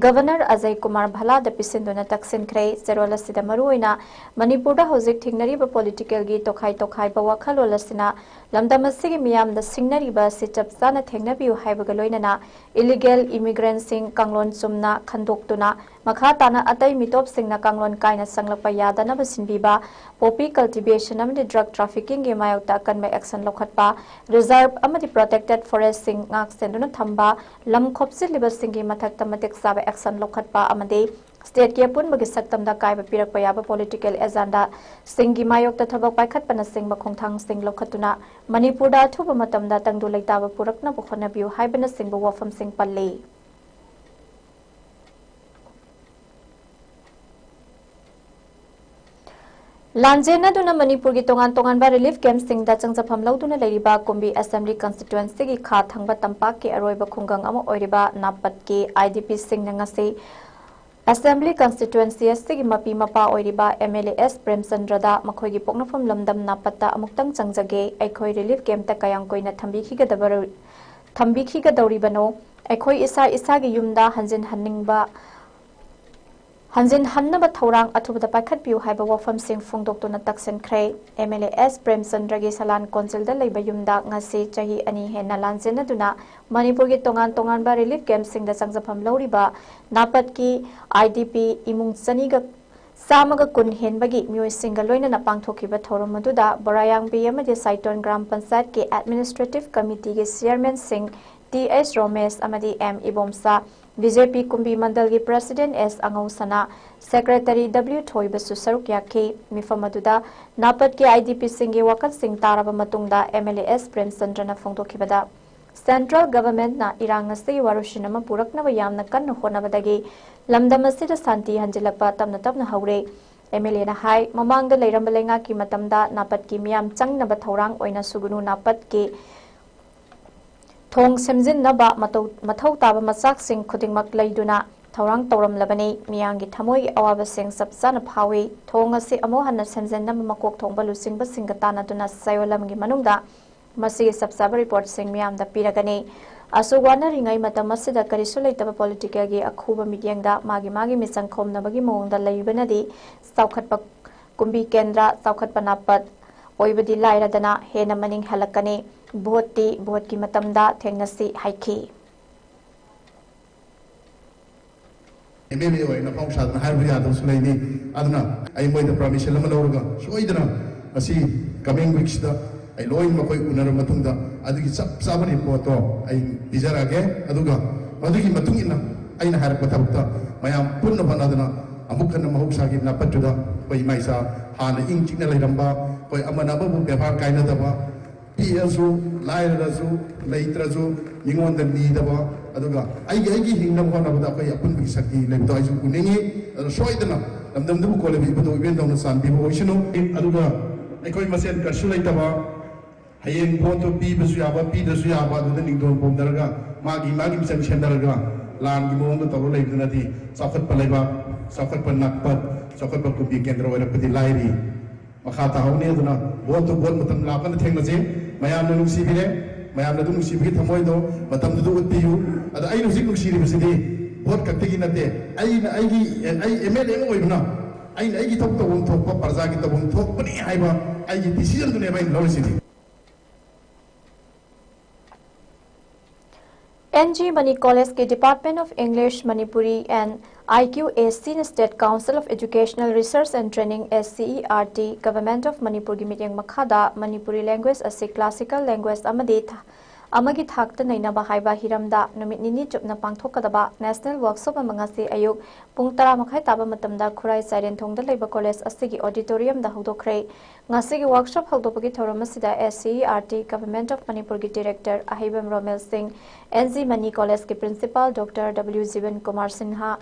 ꯒꯚꯔꯅꯔ ꯑꯖꯌ ꯀꯨꯃꯥꯔ ꯚꯜꯂꯥꯗ ꯄꯤꯁꯤꯟꯗꯨꯅ ꯇꯛꯁꯤꯟꯈ꯭ꯔꯦ꯫ ꯆꯦꯔꯣꯜ ꯑꯁꯤꯗ ꯃꯔꯨꯑꯣꯏꯅ ꯃꯅꯤꯄꯨꯔꯗ ꯍꯧꯖꯤꯛ ꯊꯦꯡꯅꯔꯤꯕ ꯄꯣꯂꯤꯇꯤꯀꯦꯜꯒꯤ ꯇꯣꯈꯥꯏ ꯇꯣꯈꯥꯏꯕ ꯋꯥꯈꯜꯂꯣꯟ ꯑꯁꯤꯅ ꯂꯝꯗꯝ ꯑꯁꯤꯒꯤ ꯃꯤꯌꯥꯝꯗ ꯁꯤꯡꯅꯔꯤꯕ ꯑꯁꯤ ꯆꯞ ꯆꯥꯅ ꯊꯦꯡꯅꯕꯤꯌꯨ ꯍꯥꯏꯕꯒ ꯂꯣꯏꯅꯅ ꯏꯂꯤꯒꯦꯜ ꯏꯃꯤꯒ꯭ꯔꯦꯟꯠꯁꯤꯡ ꯀꯥꯡꯂꯣꯟ ꯆꯨꯝꯅ ꯈꯟꯗꯣꯛꯇꯨꯅ ꯃꯈꯥ ꯇꯥꯅ ꯑꯇꯩ ꯃꯤꯇꯣꯞꯁꯤꯡꯅ ꯀꯥꯡꯂꯣꯟ ꯀꯥꯏꯅ ꯆꯪꯂꯛꯄ ꯌꯥꯗꯅꯕ ꯁꯤꯟꯕꯤꯕ, ꯄꯣꯄꯤ ꯀꯜꯇꯤꯚꯦꯁꯟ ꯑꯃꯗꯤ ꯗ꯭ꯔꯒ ꯇ꯭ꯔꯥꯐꯤꯀꯤꯡꯒꯤ ꯃꯥꯌꯣꯛꯇ ꯑꯀꯟꯕ ꯑꯦꯛꯁꯟ ꯂꯧꯈꯠꯄ, ꯔꯤꯖꯔꯚ ꯑꯃꯗꯤ ꯄ꯭ꯔꯣꯇꯦꯛꯇꯦꯗ ꯐꯣꯔꯦꯁ꯭ꯠꯁꯤꯡ ꯉꯥꯛ ꯁꯦꯟꯗꯨꯅ ꯊꯝꯕ, ꯂꯝ ꯈꯣꯞꯆꯤꯜꯂꯤꯕꯁꯤꯡꯒꯤ ꯃꯊꯛꯇ ꯃꯇꯤꯛ ꯆꯥꯕ ꯑꯦꯛꯁꯟ ꯂꯧꯈꯠꯄ ꯑꯃꯗꯤ ꯁ꯭ꯇꯦꯠꯀꯤ ꯑꯄꯨꯟꯕꯒꯤ ꯁꯛꯇꯝꯗ ꯑꯀꯥꯏꯕ ꯄꯤꯔꯛꯄ ꯌꯥꯕ ꯄꯣꯂꯤꯇꯤꯀꯦꯜ ꯑꯦꯖꯦꯟꯗꯥꯁꯤꯡꯒꯤ ꯃꯥꯌꯣꯛꯇ ꯊꯕꯛ ꯄꯥꯏꯈꯠꯄꯅꯆꯤꯡꯕ ꯈꯣꯡꯊꯥꯡꯁꯤꯡ ꯂꯧꯈꯠꯇꯨꯅ ꯃꯅꯤꯄꯨꯔꯗ ꯑꯊꯨꯕ ꯃꯇꯝꯗ ꯇꯪꯗꯨ ꯂꯩꯇꯥꯕ ꯄꯨꯔꯛꯅꯕ ꯍꯣꯠꯅꯕꯤꯌꯨ ꯍꯥꯏꯕꯅꯆꯤꯡꯕ ꯋꯥꯐꯝꯁꯤꯡ ꯄꯜꯂꯤ꯫ ꯂꯥꯟꯖꯦꯟꯅꯗꯨꯅ ꯃꯅꯤꯄꯨꯔꯒꯤ ꯇꯣꯉꯥꯟ ꯇꯣꯉꯥꯟꯕ ꯔꯤꯂꯤꯐ ꯀꯦꯝꯞꯁꯤꯡꯗ ꯆꯪꯖꯐꯝ ꯂꯧꯗꯨꯅ ꯂꯩꯔꯤꯕ ꯀꯨꯝꯕꯤ ꯑꯦꯁꯦꯝꯕ꯭ꯂꯤ ꯀꯟꯁꯇꯤꯇ꯭ꯋꯦꯟꯁꯤꯒꯤ ꯈꯥ ꯊꯪꯕ ꯇꯝꯄꯥꯛꯀꯤ ꯑꯔꯣꯏꯕ ꯈꯨꯡꯒꯪ ꯑꯃ ꯑꯣꯏꯔꯤꯕ ꯅꯥꯄꯠꯀꯤ ꯑꯥꯏ ꯗꯤ ꯄꯤꯁꯤꯡꯅ ꯉꯁꯤ ꯑꯦꯁꯦꯝꯕ꯭ꯂꯤ ꯀꯟꯁꯇꯤꯇ꯭ꯋꯦꯟꯁꯤ ꯑꯁꯤꯒꯤ ꯃꯄꯤ ꯃꯄꯥ ꯑꯣꯏꯔꯤꯕ ꯑꯦꯝ ꯑꯦꯜ ꯑꯦ ꯑꯦꯁ ꯄ꯭ꯔꯦꯝꯆꯟꯗ꯭ꯔꯗ ꯃꯈꯣꯏꯒꯤ ꯄꯣꯛꯅꯐꯝ ꯂꯝꯗꯝ ꯅꯥꯄꯠꯇ ꯑꯃꯨꯛꯇꯪ ꯆꯪꯖꯒꯦ, ꯑꯩꯈꯣꯏ ꯔꯤꯂꯤꯐ ꯀꯦꯝꯞꯇ ꯀꯌꯥꯝ ꯀꯨꯏꯅ ꯊꯝꯕꯤꯈꯤꯒꯗꯕ-, ꯊꯝꯕꯤꯈꯤꯒꯗꯧꯔꯤꯕꯅꯣ? ꯑꯩꯈꯣꯏ ꯏꯁꯥ ꯏꯁꯥꯒꯤ ꯌꯨꯝꯗ ꯍꯟꯖꯤꯟꯍꯟꯅꯤꯡꯕ ꯍꯟꯖꯤꯟꯍꯟꯅꯕ ꯊꯧꯔꯥꯡ ꯑꯊꯨꯕꯗ ꯄꯥꯏꯈꯠꯄꯤꯌꯨ ꯍꯥꯏꯕ ꯋꯥꯐꯝꯁꯤꯡ ꯐꯣꯡꯗꯣꯛꯇꯨꯅ ꯇꯛꯁꯤꯟꯈ꯭ꯔꯦ꯫ ꯑꯦꯝ ꯑꯦꯜ ꯑꯦ ꯑꯦꯁ ꯄ꯭ꯔꯦꯝꯆꯟꯗ꯭ꯔꯒꯤ ꯁꯂꯥꯟ ꯀꯣꯟꯖꯤꯜꯗ ꯂꯩꯕ ꯌꯨꯝꯗ ꯉꯁꯤ ꯆꯍꯤ ꯑꯅꯤ ꯍꯦꯟꯅ ꯂꯥꯟꯖꯦꯟꯅꯗꯨꯅ ꯃꯅꯤꯄꯨꯔꯒꯤ ꯇꯣꯉꯥꯟ ꯇꯣꯉꯥꯟꯕ ꯔꯤꯂꯤꯐ ꯀꯦꯝꯞꯁꯤꯡꯗ ꯆꯪꯖꯐꯝ ꯂꯧꯔꯤꯕ ꯅꯥꯄꯠꯀꯤ ꯑꯥꯏ ꯗꯤ ꯄꯤ ꯏꯃꯨꯡ ꯆꯅꯤꯒ ꯆꯥꯝꯃꯒ ꯀꯨꯟ ꯍꯦꯟꯕꯒꯤ ꯃꯤꯑꯣꯏꯁꯤꯡꯒ ꯂꯣꯏꯅꯅ ꯄꯥꯡꯊꯣꯛꯈꯤꯕ ꯊꯧꯔꯝ ꯑꯗꯨꯗ ꯕꯣꯔꯥꯌꯥꯡꯕꯤ ꯑꯃꯗꯤ ꯁꯥꯏꯇꯣꯟ ꯒ꯭ꯔꯥꯝ ꯄꯟꯆꯥꯌꯠꯀꯤ ꯑꯦꯗꯃꯤꯅꯤꯁꯇ꯭ꯔꯦꯇꯤꯚ ꯀꯃꯤꯇꯤꯒꯤ ꯆꯤꯌꯔꯃꯦꯟꯁꯤꯡ ꯇꯤ ꯑꯦꯁ ꯔꯣꯃꯦꯁ ꯑꯃꯗꯤ ꯑꯦꯝ ꯏꯕꯣꯝꯆꯥ, ꯕꯤ ꯖꯦ ꯄꯤ ꯀꯨꯝꯕꯤ ꯃꯟꯗꯜꯒꯤ ꯄ꯭ꯔꯁꯤꯗꯦꯟꯠ ꯑꯦꯁ ꯑꯉꯧꯁꯅꯥ, ꯁꯦꯀ꯭ꯔꯦꯇꯔꯤ ꯗꯕ꯭ꯂ꯭ꯌꯨ ꯊꯣꯏꯕꯁꯨ ꯁꯔꯨꯛ ꯌꯥꯈꯤ꯫ ꯃꯤꯐꯝ ꯑꯗꯨꯗ ꯅꯥꯄꯠꯀꯤ ꯑꯥꯏ ꯗꯤ ꯄꯤꯁꯤꯡꯒꯤ ꯋꯥꯀꯠꯁꯤꯡ ꯇꯥꯔꯕ ꯃꯇꯨꯡꯗ ꯑꯦꯝ ꯑꯦꯜ ꯑꯦ ꯑꯦꯁ ꯄ꯭ꯔꯦꯝꯆꯟꯗ꯭ꯔꯅ ꯐꯣꯡꯗꯣꯛꯈꯤꯕꯗ, ꯁꯦꯟꯇ꯭ꯔꯦꯜ ꯒꯚꯔꯟꯃꯦꯟꯠꯅ ꯏꯔꯥꯡ ꯑꯁꯤꯒꯤ ꯋꯥꯔꯣꯏꯁꯤꯟ ꯑꯃ ꯄꯨꯔꯛꯅꯕ ꯌꯥꯝꯅ ꯀꯟꯅ ꯍꯣꯠꯅꯕꯗꯒꯤ ꯂꯝꯗꯝ ꯑꯁꯤꯗ ꯁꯥꯟꯇꯤ ꯍꯟꯖꯤꯜꯂꯛꯄ ꯇꯞꯅ ꯇꯞꯅ ꯍꯧꯔꯦ꯫ ꯑꯦꯝ ꯑꯦꯜ ꯑꯦꯅ ꯍꯥꯏ, ꯃꯃꯥꯡꯗ ꯂꯩꯔꯝꯕ ꯂꯩꯉꯥꯛꯀꯤ ꯃꯇꯝꯗ ꯅꯥꯄꯠꯀꯤ ꯃꯤꯌꯥꯝ ꯆꯪꯅꯕ ꯊꯧꯔꯥꯡ ꯑꯣꯏꯅ ꯁꯨꯒꯅꯨ ꯅꯥꯄꯠꯀꯤ ꯊꯣꯡ ꯁꯦꯝꯖꯤꯟꯅꯕ ꯃꯇꯧ, ꯃꯊꯧ ꯇꯥꯕ ꯃꯆꯥꯛꯁꯤꯡ ꯈꯨꯗꯤꯡꯃꯛ ꯂꯩꯗꯨꯅ ꯊꯧꯔꯥꯡ ꯇꯧꯔꯝꯂꯕꯅꯤ꯫ ꯃꯤꯌꯥꯝꯒꯤ ꯊꯃꯣꯏꯒꯤ ꯑꯋꯥꯕꯁꯤꯡ ꯆꯞ ꯆꯥꯅ ꯐꯥꯎꯏ꯫ ꯊꯣꯡ ꯑꯁꯤ ꯑꯃꯨꯛ ꯍꯟꯅ ꯁꯦꯝꯖꯤꯟꯅꯕ ꯃꯀꯣꯛ ꯊꯣꯡꯕ ꯂꯨꯆꯤꯡꯕꯁꯤꯡꯒ ꯇꯥꯟꯅꯗꯨꯅ ꯆꯌꯣꯜ ꯑꯃꯒꯤ ꯃꯅꯨꯡꯗ ꯃꯁꯤꯒꯤ ꯆꯞ ꯆꯥꯕ ꯔꯤꯄꯣꯔꯠꯁꯤꯡ ꯃꯤꯌꯥꯝꯗ ꯄꯤꯔꯒꯅꯤ꯫ ꯑꯁꯨꯛ ꯋꯥꯅꯔꯤꯉꯩ ꯃꯇꯝ ꯑꯁꯤꯗ ꯀꯔꯤꯁꯨ ꯂꯩꯇꯕ ꯄꯣꯂꯤꯇꯤꯀꯦꯜꯒꯤ ꯑꯈꯨꯕ ꯃꯤꯠꯌꯦꯡꯗ ꯃꯥꯒꯤ ꯃꯥꯒꯤ ꯃꯤꯆꯪ ꯈꯣꯝꯅꯕꯒꯤ ꯃꯑꯣꯡꯗ ꯂꯩꯕꯅꯗꯤ ꯆꯥꯎꯈꯠꯄ ꯀꯨꯝꯕꯤ ꯀꯦꯟꯗ꯭ꯔ, ꯆꯥꯎꯈꯠꯄ ꯅꯥꯄꯠ ꯑꯣꯏꯕꯗꯤ ꯂꯥꯏꯔꯗꯅ ꯍꯦꯟꯅ ꯃꯅꯤꯡ ꯍꯜꯂꯛꯀꯅꯤ꯫ ꯚꯣꯠꯇꯤ ꯚꯣꯠꯀꯤ ꯃꯇꯝꯗ ꯊꯦꯡꯅꯁꯤ ꯍꯥꯏꯈꯤ꯫ ꯑꯦꯝ ꯑꯦꯜ ꯑꯦ ꯑꯣꯏꯅ ꯐꯥꯎ ꯁꯥꯗꯅ ꯍꯥꯏꯔꯨꯕ ꯌꯥꯗꯕꯁꯨ ꯂꯩꯅꯤ꯫ ꯑꯗꯨꯅ ꯑꯩ ꯃꯣꯏꯗ ꯄꯔꯃꯤꯁꯟ ꯑꯃ ꯂꯧꯔꯒ ꯁꯣꯏꯗꯅ ꯉꯁꯤ ꯀꯃꯤꯡ ꯋꯤꯛꯁꯤꯗ ꯑꯩ ꯂꯣꯏꯅ ꯃꯈꯣꯏ ꯎꯅꯔꯕ ꯃꯇꯨꯡꯗ ꯑꯗꯨꯒꯤ ꯆꯞ ꯆꯥꯕ ꯔꯤꯄꯣꯔꯠꯇꯣ ꯑꯩ ꯄꯤꯖꯔꯛꯑꯒꯦ꯫ ꯑꯗꯨꯒ ꯃꯗꯨꯒꯤ ꯃꯇꯨꯡ ꯏꯟꯅ ꯑꯩꯅ ꯍꯥꯏꯔꯛꯄ ꯊꯕꯛꯇ ꯃꯌꯥꯝ ꯄꯨꯟꯅ ꯍꯣꯠꯅꯗꯅ ꯑꯃꯨꯛ ꯍꯟꯅ ꯃꯍꯧꯁꯥꯒꯤ ꯅꯥꯄꯠꯇꯨꯗ ꯑꯩꯈꯣꯏ ꯏꯃꯥ ꯏꯆꯥ ꯍꯥꯟꯅ ꯏꯪ ꯆꯤꯛꯅ ꯂꯩꯔꯝꯕ, ꯑꯩꯈꯣꯏ ꯑꯃꯅ ꯑꯃꯕꯨ ꯕꯦꯕꯥꯔ ꯀꯥꯏꯅꯗꯕ, ꯄꯤꯛꯑꯁꯨ, ꯂꯥꯏꯔꯔꯁꯨ, ꯂꯩꯇ꯭ꯔꯁꯨ ꯃꯤꯉꯣꯟꯗ ꯅꯤꯗꯕ, ꯑꯗꯨꯒ ꯑꯩꯒꯤ, ꯑꯩꯒꯤ ꯍꯤꯡꯅꯕ ꯍꯣꯠꯅꯕꯗ ꯑꯩꯈꯣꯏ ꯑꯄꯨꯟꯕꯒꯤ ꯁꯛꯇꯤ ꯂꯩꯕꯗꯣ ꯑꯩꯁꯨ ꯎꯅꯤꯡꯉꯤ꯫ ꯑꯗꯨꯅ ꯁꯣꯏꯗꯅ ꯂꯝꯗꯝꯗꯨꯕꯨ ꯀꯣꯜꯂꯤꯕ ꯏꯕꯨꯙꯧ ꯏꯕꯦꯟꯗꯧꯅ ꯆꯥꯟꯕꯤꯕ ꯑꯣꯏꯁꯅꯨ꯫ ꯑꯗꯨꯒ ꯑꯩꯈꯣꯏ ꯃꯁꯦꯟ ꯀꯔꯤꯁꯨ ꯂꯩꯇꯕ, ꯍꯌꯦꯡ ꯚꯣꯠꯇꯨ ꯄꯤꯕꯁꯨ ꯌꯥꯕ, ꯄꯤꯗ꯭ꯔꯁꯨ ꯌꯥꯕ, ꯑꯗꯨꯗ ꯅꯤꯡꯗꯣꯜ ꯄꯣꯝꯅꯔꯒ ꯃꯥꯒꯤ ꯃꯥꯒꯤ ꯃꯤꯆꯪ ꯁꯦꯟꯅꯔꯒ ꯂꯥꯟꯒꯤ ꯃꯑꯣꯡꯗ ꯇꯧꯔ ꯂꯩꯕꯗꯨꯅꯗꯤ ꯆꯥꯎꯈꯠꯄ ꯂꯩꯕꯥꯛ, ꯆꯥꯎꯈꯠꯄ ꯅꯥꯛꯄꯠ, ꯆꯥꯎꯈꯠꯄ ꯀꯨꯝꯕꯤ ꯀꯦꯟꯗ꯭ꯔ ꯑꯣꯏꯔꯛꯄꯗꯤ ꯂꯥꯏꯔꯤ꯫ ꯃꯈꯥ ꯇꯥꯍꯧꯅꯤ꯫ ꯑꯗꯨꯅ ꯚꯣꯠꯇꯨ ꯚꯣꯠ ꯃꯇꯝ ꯂꯥꯛꯄꯗ ꯊꯦꯡꯅꯁꯤ꯫ ꯃꯌꯥꯝꯅ ꯅꯨꯡꯁꯤꯕꯤꯔꯦ꯫ ꯃꯌꯥꯝꯅ ꯑꯗꯨꯝ ꯅꯨꯡꯁꯤꯕꯒꯤ ꯊꯃꯣꯏꯗꯣ ꯃꯇꯝꯗꯨꯗ ꯎꯠꯄꯤꯌꯨ꯫ ꯑꯗ ꯑꯩꯅ ꯍꯧꯖꯤꯛ ꯅꯨꯡꯁꯤꯔꯤꯕꯁꯤꯗꯤ ꯚꯣꯠ ꯈꯛꯇꯒꯤ ꯅꯠꯇꯦ, ꯑꯩꯅ ꯑꯩꯒꯤ, ꯑꯩ ꯑꯦꯝ ꯑꯦꯜ ꯑꯦ ꯑꯃ ꯑꯣꯏꯕꯅ ꯑꯩꯅ ꯑꯩꯒꯤ ꯏꯊꯧ ꯇꯧꯐꯝ ꯊꯣꯛꯄ ꯄ꯭ꯔꯖꯥꯒꯤ ꯇꯧꯐꯝ ꯊꯣꯛꯄꯅꯤ ꯍꯥꯏꯕ ꯑꯩꯒꯤ ꯗꯤꯁꯤꯖꯟꯗꯨꯅꯦꯕ ꯑꯩꯅ ꯂꯧꯔꯤꯁꯤꯗꯤ꯫ N G Mani College ꯀꯤ Department of English, Manipuri and I Q A C ꯅ State Council of Educational Research and Training, S C E R T, Government of Manipur ꯒꯤ ꯃꯤꯠꯌꯦꯡ ꯃꯈꯥꯗ ꯃꯅꯤꯄꯨꯔꯤ language ꯑꯁꯤ classical language ꯑꯃꯗꯤ ꯊꯥ-, ꯑꯃꯒꯤ ꯊꯥꯛꯇ ꯅꯩꯅꯕ ꯍꯥꯏꯕ ꯍꯤꯔꯝꯗ ꯅꯨꯃꯤꯠ ꯅꯤꯅꯤ ꯆꯨꯞꯅ ꯄꯥꯡꯊꯣꯛꯀꯗꯕ national workshop ꯑꯃ ꯉꯁꯤ ꯑꯌꯨꯛ ꯄꯨꯡ ꯇꯔꯥ ꯃꯈꯥꯏ ꯇꯥꯕ ꯃꯇꯝꯗ ꯈꯨꯔꯥꯏ ꯆꯥꯏꯔꯦꯟꯊꯣꯡꯗ ꯂꯩꯕ college ꯑꯁꯤꯒꯤ auditorium ꯗ ꯍꯧꯗꯣꯛꯈ꯭ꯔꯦ꯫ ꯉꯁꯤꯒꯤ workshop ꯍꯧꯗꯣꯛꯄꯒꯤ ꯊꯧꯔꯝ ꯑꯁꯤꯗ S C E R T Government of Manipur ꯒꯤ Director ꯑꯍꯩꯕꯝ ꯔꯣꯃꯦꯜ ꯁꯤꯡ, N G Mani College ꯀꯤ Principal Doctor W ꯖꯤꯕꯟ Kumar Sinha,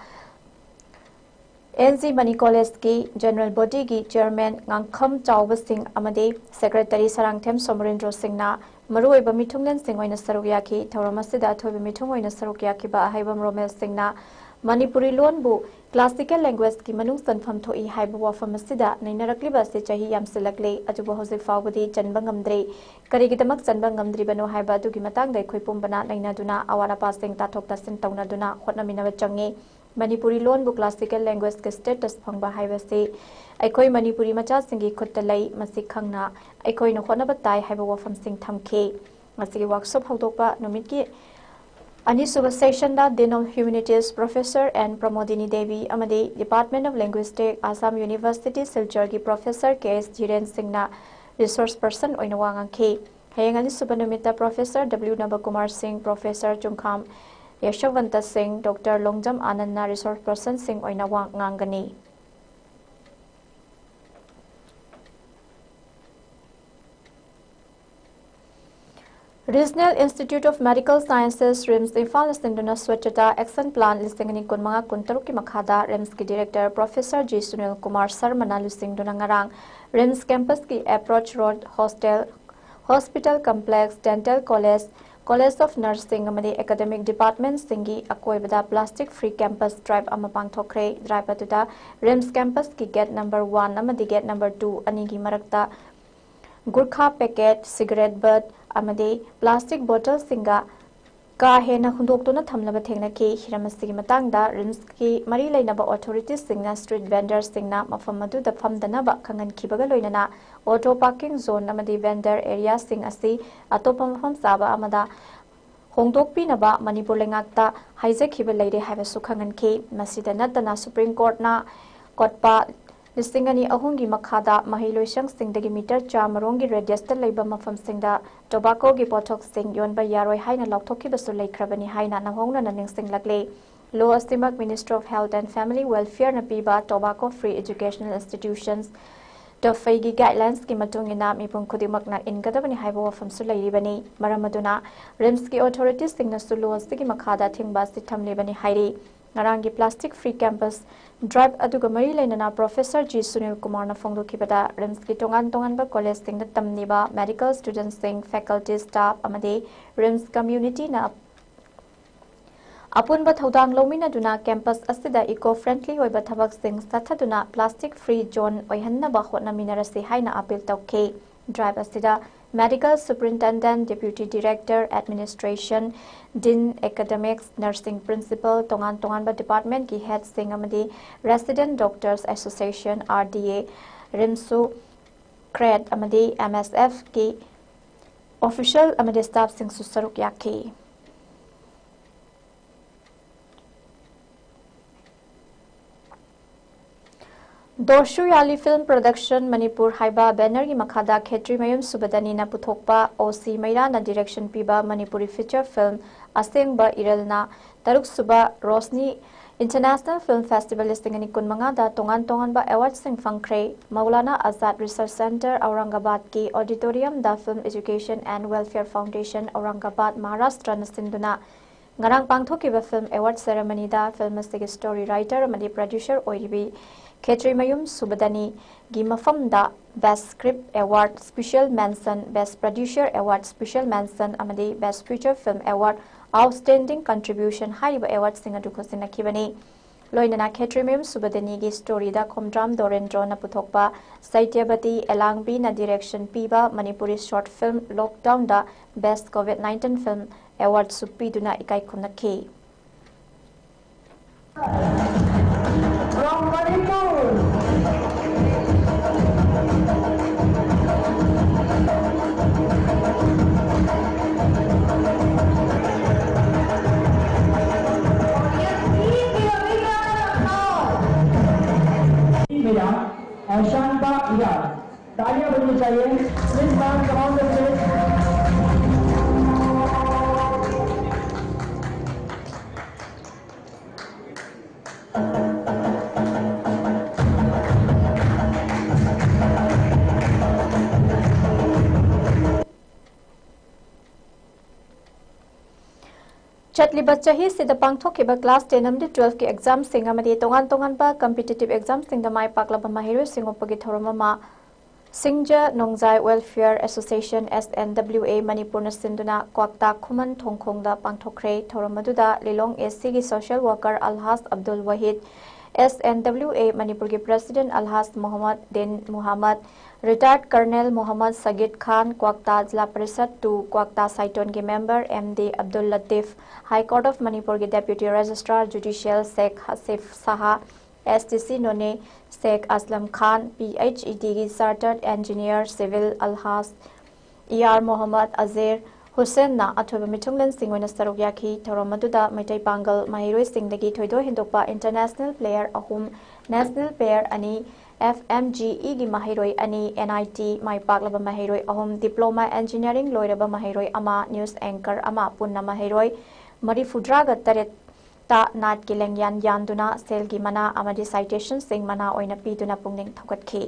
N G Mani College ꯀꯤ General Body ꯒꯤ Chairman ꯉꯥꯡꯈꯝ ꯆꯥꯎꯕ ꯁꯤꯡ ꯑꯃꯗꯤ Secretary ꯁꯔꯥꯡꯊꯦꯝ ꯁꯣꯃꯔꯦꯟꯗ꯭ꯔꯣ ꯁꯤꯡꯅ ꯃꯔꯨꯑꯣꯏꯕ ꯃꯤꯊꯨꯡꯂꯦꯟꯁꯤꯡ ꯑꯣꯏꯅ ꯁꯔꯨꯛ ꯌꯥꯈꯤ꯫ ꯊꯧꯔꯝ ꯑꯁꯤꯗ ꯑꯊꯣꯏꯕ ꯃꯤꯊꯨꯡ ꯑꯣꯏꯅ ꯁꯔꯨꯛ ꯌꯥꯈꯤꯕ ꯑꯍꯩꯕꯝ ꯔꯣꯃꯦꯜ ꯁꯤꯡꯅ ꯃꯅꯤꯄꯨꯔꯤ ꯂꯣꯟꯕꯨ classical language ꯀꯤ ꯃꯅꯨꯡ ꯆꯟꯐꯝ ꯊꯣꯛꯏ ꯍꯥꯏꯕ ꯋꯥꯐꯝ ꯑꯁꯤꯗ ꯅꯩꯅꯔꯛꯂꯤꯕ ꯑꯁꯤ ꯆꯍꯤ ꯌꯥꯝꯁꯤꯜꯂꯛꯂꯦ, ꯑꯗꯨꯕꯨ ꯍꯧꯖꯤꯛ ꯐꯥꯎꯕꯗꯤ ꯆꯟꯕ ꯉꯝꯗ꯭ꯔꯦ꯫ ꯀꯔꯤꯒꯤꯗꯃꯛ ꯆꯟꯕ ꯉꯝꯗ꯭ꯔꯤꯕꯅꯣ ꯍꯥꯏꯕ ꯑꯗꯨꯒꯤ ꯃꯇꯥꯡꯗ ꯑꯩꯈꯣꯏ ꯄꯨꯝꯕꯅ ꯅꯩꯅꯗꯨꯅ ꯑꯋꯥꯠ ꯑꯄꯥꯁꯤꯡ ꯇꯥꯊꯣꯛ ꯇꯥꯁꯤꯟ ꯇꯧꯅꯗꯨꯅ ꯍꯣꯠꯅꯃꯤꯟꯅꯕ ꯆꯪꯉꯤ꯫ ꯃꯅꯤꯄꯨꯔꯤ ꯂꯣꯟꯕꯨ classical language ꯀꯤ status ꯐꯪꯕ ꯍꯥꯏꯕꯁꯤ ꯑꯩꯈꯣꯏ ꯃꯅꯤꯄꯨꯔꯤ ꯃꯆꯥꯁꯤꯡꯒꯤ ꯈꯨꯠꯇ ꯂꯩ꯫ ꯃꯁꯤ ꯈꯪꯅ ꯑꯩꯈꯣꯏꯅ ꯍꯣꯠꯅꯕ ꯇꯥꯏ ꯍꯥꯏꯕ ꯋꯥꯐꯝꯁꯤꯡ ꯊꯝꯈꯤ꯫ ꯉꯁꯤꯒꯤ workshop ꯍꯧꯗꯣꯛꯄ ꯅꯨꯃꯤꯠꯀꯤ ꯑꯅꯤꯁꯨꯕ session the Dean of Humanities Professor N Pramodini Devi ꯑꯃꯗꯤ Department of Linguistics, Assam University, ꯁꯤꯜꯆꯔꯒꯤ Professor K S ꯙꯤꯔꯦꯟ ꯁꯤꯡꯅ resource person ꯑꯣꯏꯅ ꯋꯥ ꯉꯥꯡꯈꯤ꯫ ꯍꯌꯦꯡ ꯑꯅꯤꯁꯨꯕ ꯅꯨꯃꯤꯠꯇ Professor W ꯅꯕꯀꯨꯃꯥꯔ ꯁꯤꯡ, Professor ꯆꯨꯡꯈꯥꯝ ꯌꯁꯣꯕꯟꯇ ꯁꯤꯡ, Doctor ꯂꯣꯡꯖꯝ ꯑꯥꯅꯟꯅ resource person ꯁꯤꯡ ꯑꯣꯏꯅ ꯋꯥ ꯉꯥꯡꯒꯅꯤ꯫ Regional Institute of Medical Sciences, RIMS, ꯏꯝꯐꯥꯜꯅ ꯁꯤꯟꯗꯨꯅ Swachhata Action Plan ꯂꯤꯁꯤꯡ ꯑꯅꯤ ꯀꯨꯟꯃꯉꯥ ꯀꯨꯟꯇꯔꯨꯛꯀꯤ ꯃꯈꯥꯗ RIMS ꯀꯤ Director Professor G Sunil Kumar ꯁꯔꯃꯅ ꯂꯨꯆꯤꯡꯗꯨꯅ ꯉꯔꯥꯡ RIMS campus ꯀꯤ Approach Road Hostel, Hospital Complex, Dental College, College of Nursing ꯑꯃꯗꯤ academic department ꯁꯤꯡꯒꯤ ꯑꯀꯣꯏꯕꯗ plastic free campus drive ꯑꯃ ꯄꯥꯡꯊꯣꯛꯈ꯭ꯔꯦ꯫ Drive ꯑꯗꯨꯗ RIMS campus ꯀꯤ gate number one ꯑꯃꯗꯤ gate number two ꯑꯅꯤꯒꯤ ꯃꯔꯛꯇ ꯒꯨꯔꯈꯥ ꯄꯦꯀꯦꯠ, ꯁꯤꯒꯔꯦꯠ ꯕꯠ ꯑꯃꯗꯤ ꯄ꯭ꯂꯥꯁꯇꯤꯛ ꯕꯣꯇꯜꯁꯤꯡꯒ ꯀꯥ ꯍꯦꯟꯅ ꯍꯨꯟꯗꯣꯛꯇꯨꯅ ꯊꯝꯂꯕ ꯊꯦꯡꯅꯈꯤ꯫ ꯍꯤꯔꯝ ꯑꯁꯤꯒꯤ ꯃꯇꯥꯡꯗ ꯔꯤꯝꯁꯀꯤ ꯃꯔꯤ ꯂꯩꯅꯕ ꯑꯣꯊꯣꯔꯤꯇꯤꯁꯤꯡꯅ ꯁ꯭ꯇ꯭ꯔꯤꯠ ꯚꯦꯟꯗꯔꯁꯤꯡꯅ ꯃꯐꯝ ꯑꯗꯨꯗ ꯐꯝꯗꯅꯕ ꯈꯪꯍꯟꯈꯤꯕꯒ ꯂꯣꯏꯅꯅ ꯑꯣꯇꯣ ꯄꯥꯔꯀꯤꯡ ꯖꯣꯟ ꯑꯃꯗꯤ ꯚꯦꯟꯗꯔ ꯑꯦꯔꯤꯌꯥꯁꯤꯡ ꯑꯁꯤ ꯑꯇꯣꯞꯄ ꯃꯐꯝ ꯆꯥꯕ ꯑꯃꯗ ꯍꯣꯡꯗꯣꯛꯄꯤꯅꯕ ꯃꯅꯤꯄꯨꯔ ꯂꯩꯉꯥꯛꯇ ꯍꯥꯏꯖꯈꯤꯕ ꯂꯩꯔꯦ ꯍꯥꯏꯕꯁꯨ ꯈꯪꯍꯟꯈꯤ꯫ ꯃꯁꯤꯗ ꯅꯠꯇꯅ ꯁꯨꯄ꯭ꯔꯤꯝ ꯀꯣꯔꯠꯅ ꯀꯣꯠꯄꯥ ꯂꯤꯁꯤꯡ ꯑꯅꯤ ꯑꯍꯨꯝꯒꯤ ꯃꯈꯥꯗ ꯃꯍꯩꯂꯣꯏꯁꯪꯁꯤꯡꯗꯒꯤ ꯃꯤꯇꯔ ꯆꯥꯝꯃꯔꯣꯝꯒꯤ ꯔꯦꯗꯤꯌꯁꯇ ꯂꯩꯕ ꯃꯐꯝꯁꯤꯡꯗ ꯇꯣꯕꯥꯀꯣꯒꯤ ꯄꯣꯠꯊꯣꯛꯁꯤꯡ ꯌꯣꯟꯕ ꯌꯥꯔꯣꯏ ꯍꯥꯏꯅ ꯂꯥꯎꯊꯣꯛꯈꯤꯕꯁꯨ ꯂꯩꯈ꯭ꯔꯕꯅꯤ ꯍꯥꯏꯅ ꯅꯧꯍꯧꯅꯅ ꯅꯤꯡꯁꯤꯡꯂꯛꯂꯤ꯫ ꯂꯣ ꯑꯁꯤꯃꯛ Ministry of Health and Family Welfareꯅ ꯄꯤꯕ Tobacco Free Educational Institutions, ꯇꯣꯐꯩꯒꯤ ꯒꯥꯏꯗꯂꯥꯏꯟꯁꯀꯤ ꯃꯇꯨꯡ ꯏꯟꯅ ꯃꯤꯄꯨꯝ ꯈꯨꯗꯤꯡꯃꯛꯅ ꯏꯟꯒꯗꯕꯅꯤ ꯍꯥꯏꯕ ꯋꯥꯐꯝꯁꯨ ꯂꯩꯔꯤꯕꯅꯤ꯫ ꯃꯔꯝ ꯑꯗꯨꯅ ꯔꯤꯝꯁꯀꯤ ꯑꯣꯊꯣꯔꯤꯇꯤꯁꯤꯡꯅꯁꯨ ꯂꯣ ꯑꯁꯤꯒꯤ ꯃꯈꯥꯗ ꯑꯊꯤꯡꯕ ꯑꯁꯤ ꯊꯝꯂꯤꯕꯅꯤ ꯍꯥꯏꯔꯤ꯫ ꯉꯔꯥꯡꯒꯤ ꯄ꯭ꯂꯥꯁꯇꯤꯛ ꯐ꯭ꯔꯤ ꯀꯦꯝꯄꯁ ꯗ꯭ꯔꯥꯏꯚ ꯑꯗꯨꯒ ꯃꯔꯤ ꯂꯩꯅꯅ ꯄ꯭ꯔꯣꯐꯦꯁꯔ ꯖꯤ ꯁꯨꯅꯤꯜ ꯀꯨꯃꯥꯔꯅ ꯐꯣꯡꯗꯣꯛꯈꯤꯕꯗ, ꯔꯤꯝꯁꯀꯤ ꯇꯣꯉꯥꯟ ꯇꯣꯉꯥꯟꯕ ꯀꯣꯂꯦꯖꯁꯤꯡꯗ ꯇꯝꯂꯤꯕ ꯃꯦꯗꯤꯀꯦꯜ ꯁ꯭ꯇꯨꯗꯦꯟꯠꯁꯤꯡ, ꯐꯦꯀꯜꯇꯤ ꯁ꯭ꯇꯥꯐ ꯑꯃꯗꯤ ꯔꯤꯝꯁ ꯀꯝꯃ꯭ꯌꯨꯅꯤꯇꯤꯅ ꯑꯄꯨꯟꯕ ꯊꯧꯗꯥꯡ ꯂꯧꯃꯤꯟꯅꯗꯨꯅ ꯀꯦꯝꯄꯁ ꯑꯁꯤꯗ ꯏꯀꯣ ꯐ꯭ꯔꯦꯟꯗꯂꯤ ꯑꯣꯏꯕ ꯊꯕꯛꯁꯤꯡ ꯆꯠꯊꯗꯨꯅ ꯄ꯭ꯂꯥꯁꯇꯤꯛ ꯐ꯭ꯔꯤ ꯖꯣꯟ ꯑꯣꯏꯍꯟꯅꯕ ꯍꯣꯠꯅꯃꯤꯟꯅꯔꯁꯤ ꯍꯥꯏꯅ ꯑꯄꯤꯜ ꯇꯧꯈꯤ꯫ ꯗ꯭ꯔꯥꯏꯚ ꯑꯁꯤꯗ medical superintendent, deputy director, administration, dean, academics, nursing principal, ꯇꯣꯉꯥꯟ ꯇꯣꯉꯥꯟꯕ ꯗꯤꯄꯥꯔꯠꯃꯦꯟꯠꯀꯤ ꯍꯦꯗꯁꯤꯡ ꯑꯃꯗꯤ resident doctors association, R D A, ꯔꯤꯝꯁꯁꯨ, ꯀ꯭ꯔꯦꯠ ꯑꯃꯗꯤ ꯑꯦꯝ ꯑꯦꯁ ꯑꯦꯐꯀꯤ ꯑꯣꯐꯤꯁꯤꯌꯦꯜ ꯑꯃꯗꯤ ꯁ꯭ꯇꯥꯐꯁꯤꯡꯁꯨ ꯁꯔꯨꯛ ꯌꯥꯈꯤ꯫ ꯗꯣꯁꯨ ꯌꯥꯂꯤ ꯐꯤꯜꯝ ꯄ꯭ꯔꯗꯛꯁꯟ ꯃꯅꯤꯄꯨꯔ ꯍꯥꯏꯕ ꯕꯦꯅꯔꯒꯤ ꯃꯈꯥꯗ ꯈꯦꯇ꯭ꯔꯤꯃꯌꯨꯝ ꯁꯨꯕꯗꯅꯤꯅ ꯄꯨꯊꯣꯛꯄ ꯑꯣ ꯁꯤ ꯃꯩꯔꯥꯅ ꯗꯤꯔꯦꯛꯁꯟ ꯄꯤꯕ ꯃꯅꯤꯄꯨꯔꯤ ꯐꯤꯆꯔ ꯐꯤꯜꯝ ꯑꯁꯦꯡꯕ ꯏꯔꯜꯅ ꯇꯔꯨꯛꯁꯨꯕ ꯔꯣꯁꯅꯤ ꯏꯟꯇꯔꯅꯦꯁꯅꯦꯜ ꯐꯤꯜꯝ ꯐꯦꯁꯇꯤꯚꯦꯜ ꯂꯤꯁꯤꯡ ꯑꯅꯤ ꯀꯨꯟꯃꯉꯥꯗ ꯇꯣꯉꯥꯟ ꯇꯣꯉꯥꯟꯕ ꯑꯦꯋꯥꯔꯗꯁꯤꯡ ꯐꯪꯈ꯭ꯔꯦ꯫ ꯃꯧꯂꯥꯅꯥ ꯑꯥꯖꯥꯗ ꯔꯤꯁꯔꯆ ꯁꯦꯟꯇꯔ ꯑꯧꯔꯪꯒꯕꯥꯗꯀꯤ ꯑꯣꯗꯤꯇꯣꯔꯤꯌꯝꯗ Film Education and Welfare Foundation, Aurangabad, Maharashtraꯅ ꯁꯤꯟꯗꯨꯅ ꯉꯔꯥꯡ ꯄꯥꯡꯊꯣꯛꯈꯤꯕ ꯐꯤꯜꯝ ꯑꯦꯋꯥꯔꯗ ꯁꯦꯔꯦꯃꯅꯤꯗ ꯐꯤꯜꯝ ꯑꯁꯤꯒꯤ ꯁ꯭ꯇꯣꯔꯤ ꯔꯥꯏꯇꯔ ꯑꯃꯗꯤ ꯄ꯭ꯔꯗ꯭ꯌꯨꯁꯔ ꯑꯣꯏꯔꯤꯕꯤ ꯈꯦꯇ꯭ꯔꯤꯃꯌꯨꯝ ꯁꯨꯕꯗꯅꯤꯒꯤ ꯃꯐꯝꯗ Best Script Award Special Mention, Best Producer Award Special Mention ꯑꯃꯗꯤ Best Feature Film Award Outstanding Contribution ꯍꯥꯏꯔꯤꯕ ꯑꯦꯋꯥꯔꯗꯁꯤꯡ ꯑꯗꯨ ꯈꯨꯠꯁꯤꯟꯅꯈꯤꯕꯅꯤ꯫ ꯂꯣꯏꯅꯅ ꯈꯦꯇ꯭ꯔꯤꯃꯌꯨꯝ ꯁꯨꯕꯗꯅꯤꯒꯤ ꯁ꯭ꯇꯣꯔꯤꯗ ꯈꯣꯝꯗ꯭ꯔꯥꯝ ꯗꯣꯔꯦꯟꯗ꯭ꯔꯣꯅ ꯄꯨꯊꯣꯛꯄ ꯁꯇ꯭ꯌꯕꯇꯤ ꯑꯦꯂꯥꯡꯕꯤꯅ ꯗꯤꯔꯦꯛꯁꯟ ꯄꯤꯕ ꯃꯅꯤꯄꯨꯔꯤ ꯁꯣꯔꯠ ꯐꯤꯜꯝ ꯂꯣꯛꯗꯥꯎꯟꯗ ꯕꯦꯁ꯭ꯠ ꯀꯣꯚꯤꯗ ꯅꯥꯏꯟꯇꯤꯟ ꯐꯤꯜꯝ ꯑꯦꯋꯥꯔꯗꯁꯨ ꯄꯤꯗꯨꯅ ꯏꯀꯥꯏ ꯈꯨꯝꯅꯈꯤ꯫ From Manipur. भैया और शांता इराज, तालियां बजनी चाहिए। Please, ma'am, come on the stage. ꯆꯠꯂꯤꯕ ꯆꯍꯤꯁꯤꯗ ꯄꯥꯡꯊꯣꯛꯈꯤꯕ class ten ꯑꯃꯗꯤ twelve ꯀꯤ exam ꯁꯤꯡ ꯑꯃꯗꯤ ꯇꯣꯉꯥꯟ ꯇꯣꯉꯥꯟꯕ competitive exam ꯁꯤꯡꯗ ꯃꯥꯏ ꯄꯥꯛꯂꯕ ꯃꯍꯩꯔꯣꯏꯁꯤꯡ ꯎꯞꯄꯒꯤ ꯊꯧꯔꯝ ꯑꯃ ꯁꯤꯡꯖ ꯅꯣꯡꯖꯥꯏ Welfare Association, S N W A, ꯃꯅꯤꯄꯨꯔꯅ ꯁꯤꯟꯗꯨꯅ ꯀ꯭ꯋꯥꯛꯇꯥ ꯈꯨꯃꯟ ꯊꯣꯡꯈꯣꯡꯗ ꯄꯥꯡꯊꯣꯛꯈ꯭ꯔꯦ꯫ ꯊꯧꯔꯝ ꯑꯗꯨꯗ ꯂꯤꯂꯣꯡ A C ꯒꯤ social worker ꯑꯜꯍꯥꯖ Abdul Wahid, S N W A ꯃꯅꯤꯄꯨꯔꯒꯤ president ꯑꯜꯍꯥꯖ ꯃꯣꯍꯝꯃꯗ ꯗꯤꯟ ꯃꯨꯍꯝꯃꯗ, retired Colonel ꯃꯣꯍꯝꯃꯗ ꯁꯒꯤꯗ ꯈꯥꯟ, ꯀ꯭ꯋꯥꯛꯇꯥ ꯖꯤꯂꯥ ꯄꯔꯤꯁꯠ two ꯀ꯭ꯋꯥꯛꯇꯥ ꯁꯥꯏꯇꯣꯟꯒꯤ member M D Abdul ꯂꯇꯤꯐ, High Court of ꯃꯅꯤꯄꯨꯔꯒꯤ Deputy Registrar Judicial ꯁꯦꯈ ꯍꯁꯤꯐ ꯁꯥꯍ, S D C ꯅꯣꯅꯦ Sheikh Aslam Khan, P H E D ꯒꯤ chartered engineer civil Alhaj E R Mohammad Azer ꯍꯨꯁꯦꯟꯅ ꯑꯊꯣꯏꯕ ꯃꯤꯊꯨꯡꯂꯦꯟꯁꯤꯡ ꯑꯣꯏꯅ ꯁꯔꯨꯛ ꯌꯥꯈꯤ꯫ ꯊꯧꯔꯝ ꯑꯗꯨꯗ ꯃꯩꯇꯩ ꯄꯥꯡꯒꯜ ꯃꯍꯩꯔꯣꯏꯁꯤꯡꯗꯒꯤ ꯊꯣꯏꯗꯣꯛ ꯍꯦꯟꯗꯣꯛꯄ international player ꯑꯍꯨꯝ, national player ꯑꯅꯤ, F M G E ꯒꯤ ꯃꯍꯩꯔꯣꯏ ꯑꯅꯤ, N I T ꯃꯥꯏ ꯄꯥꯛꯂꯕ ꯃꯍꯩꯔꯣꯏ ꯑꯍꯨꯝ, diploma engineering ꯂꯣꯏꯔꯕ ꯃꯍꯩꯔꯣꯏ ꯑꯃ, news anchor ꯑꯃ, ꯄꯨꯟꯅ ꯃꯍꯩꯔꯣꯏ ꯃꯔꯤꯐꯨꯇꯔꯥꯒ ꯇꯔꯦꯠꯇ ꯅꯥꯠꯀꯤ ꯂꯦꯡꯌꯥꯟ ꯌꯥꯟꯗꯨꯅ ꯁꯦꯜꯒꯤ ꯃꯅꯥ ꯑꯃꯗꯤ citationꯁꯤꯡ ꯃꯅꯥ ꯑꯣꯏꯅ ꯄꯤꯗꯨꯅ ꯄꯨꯛꯅꯤꯡ ꯊꯧꯒꯠꯈꯤ꯫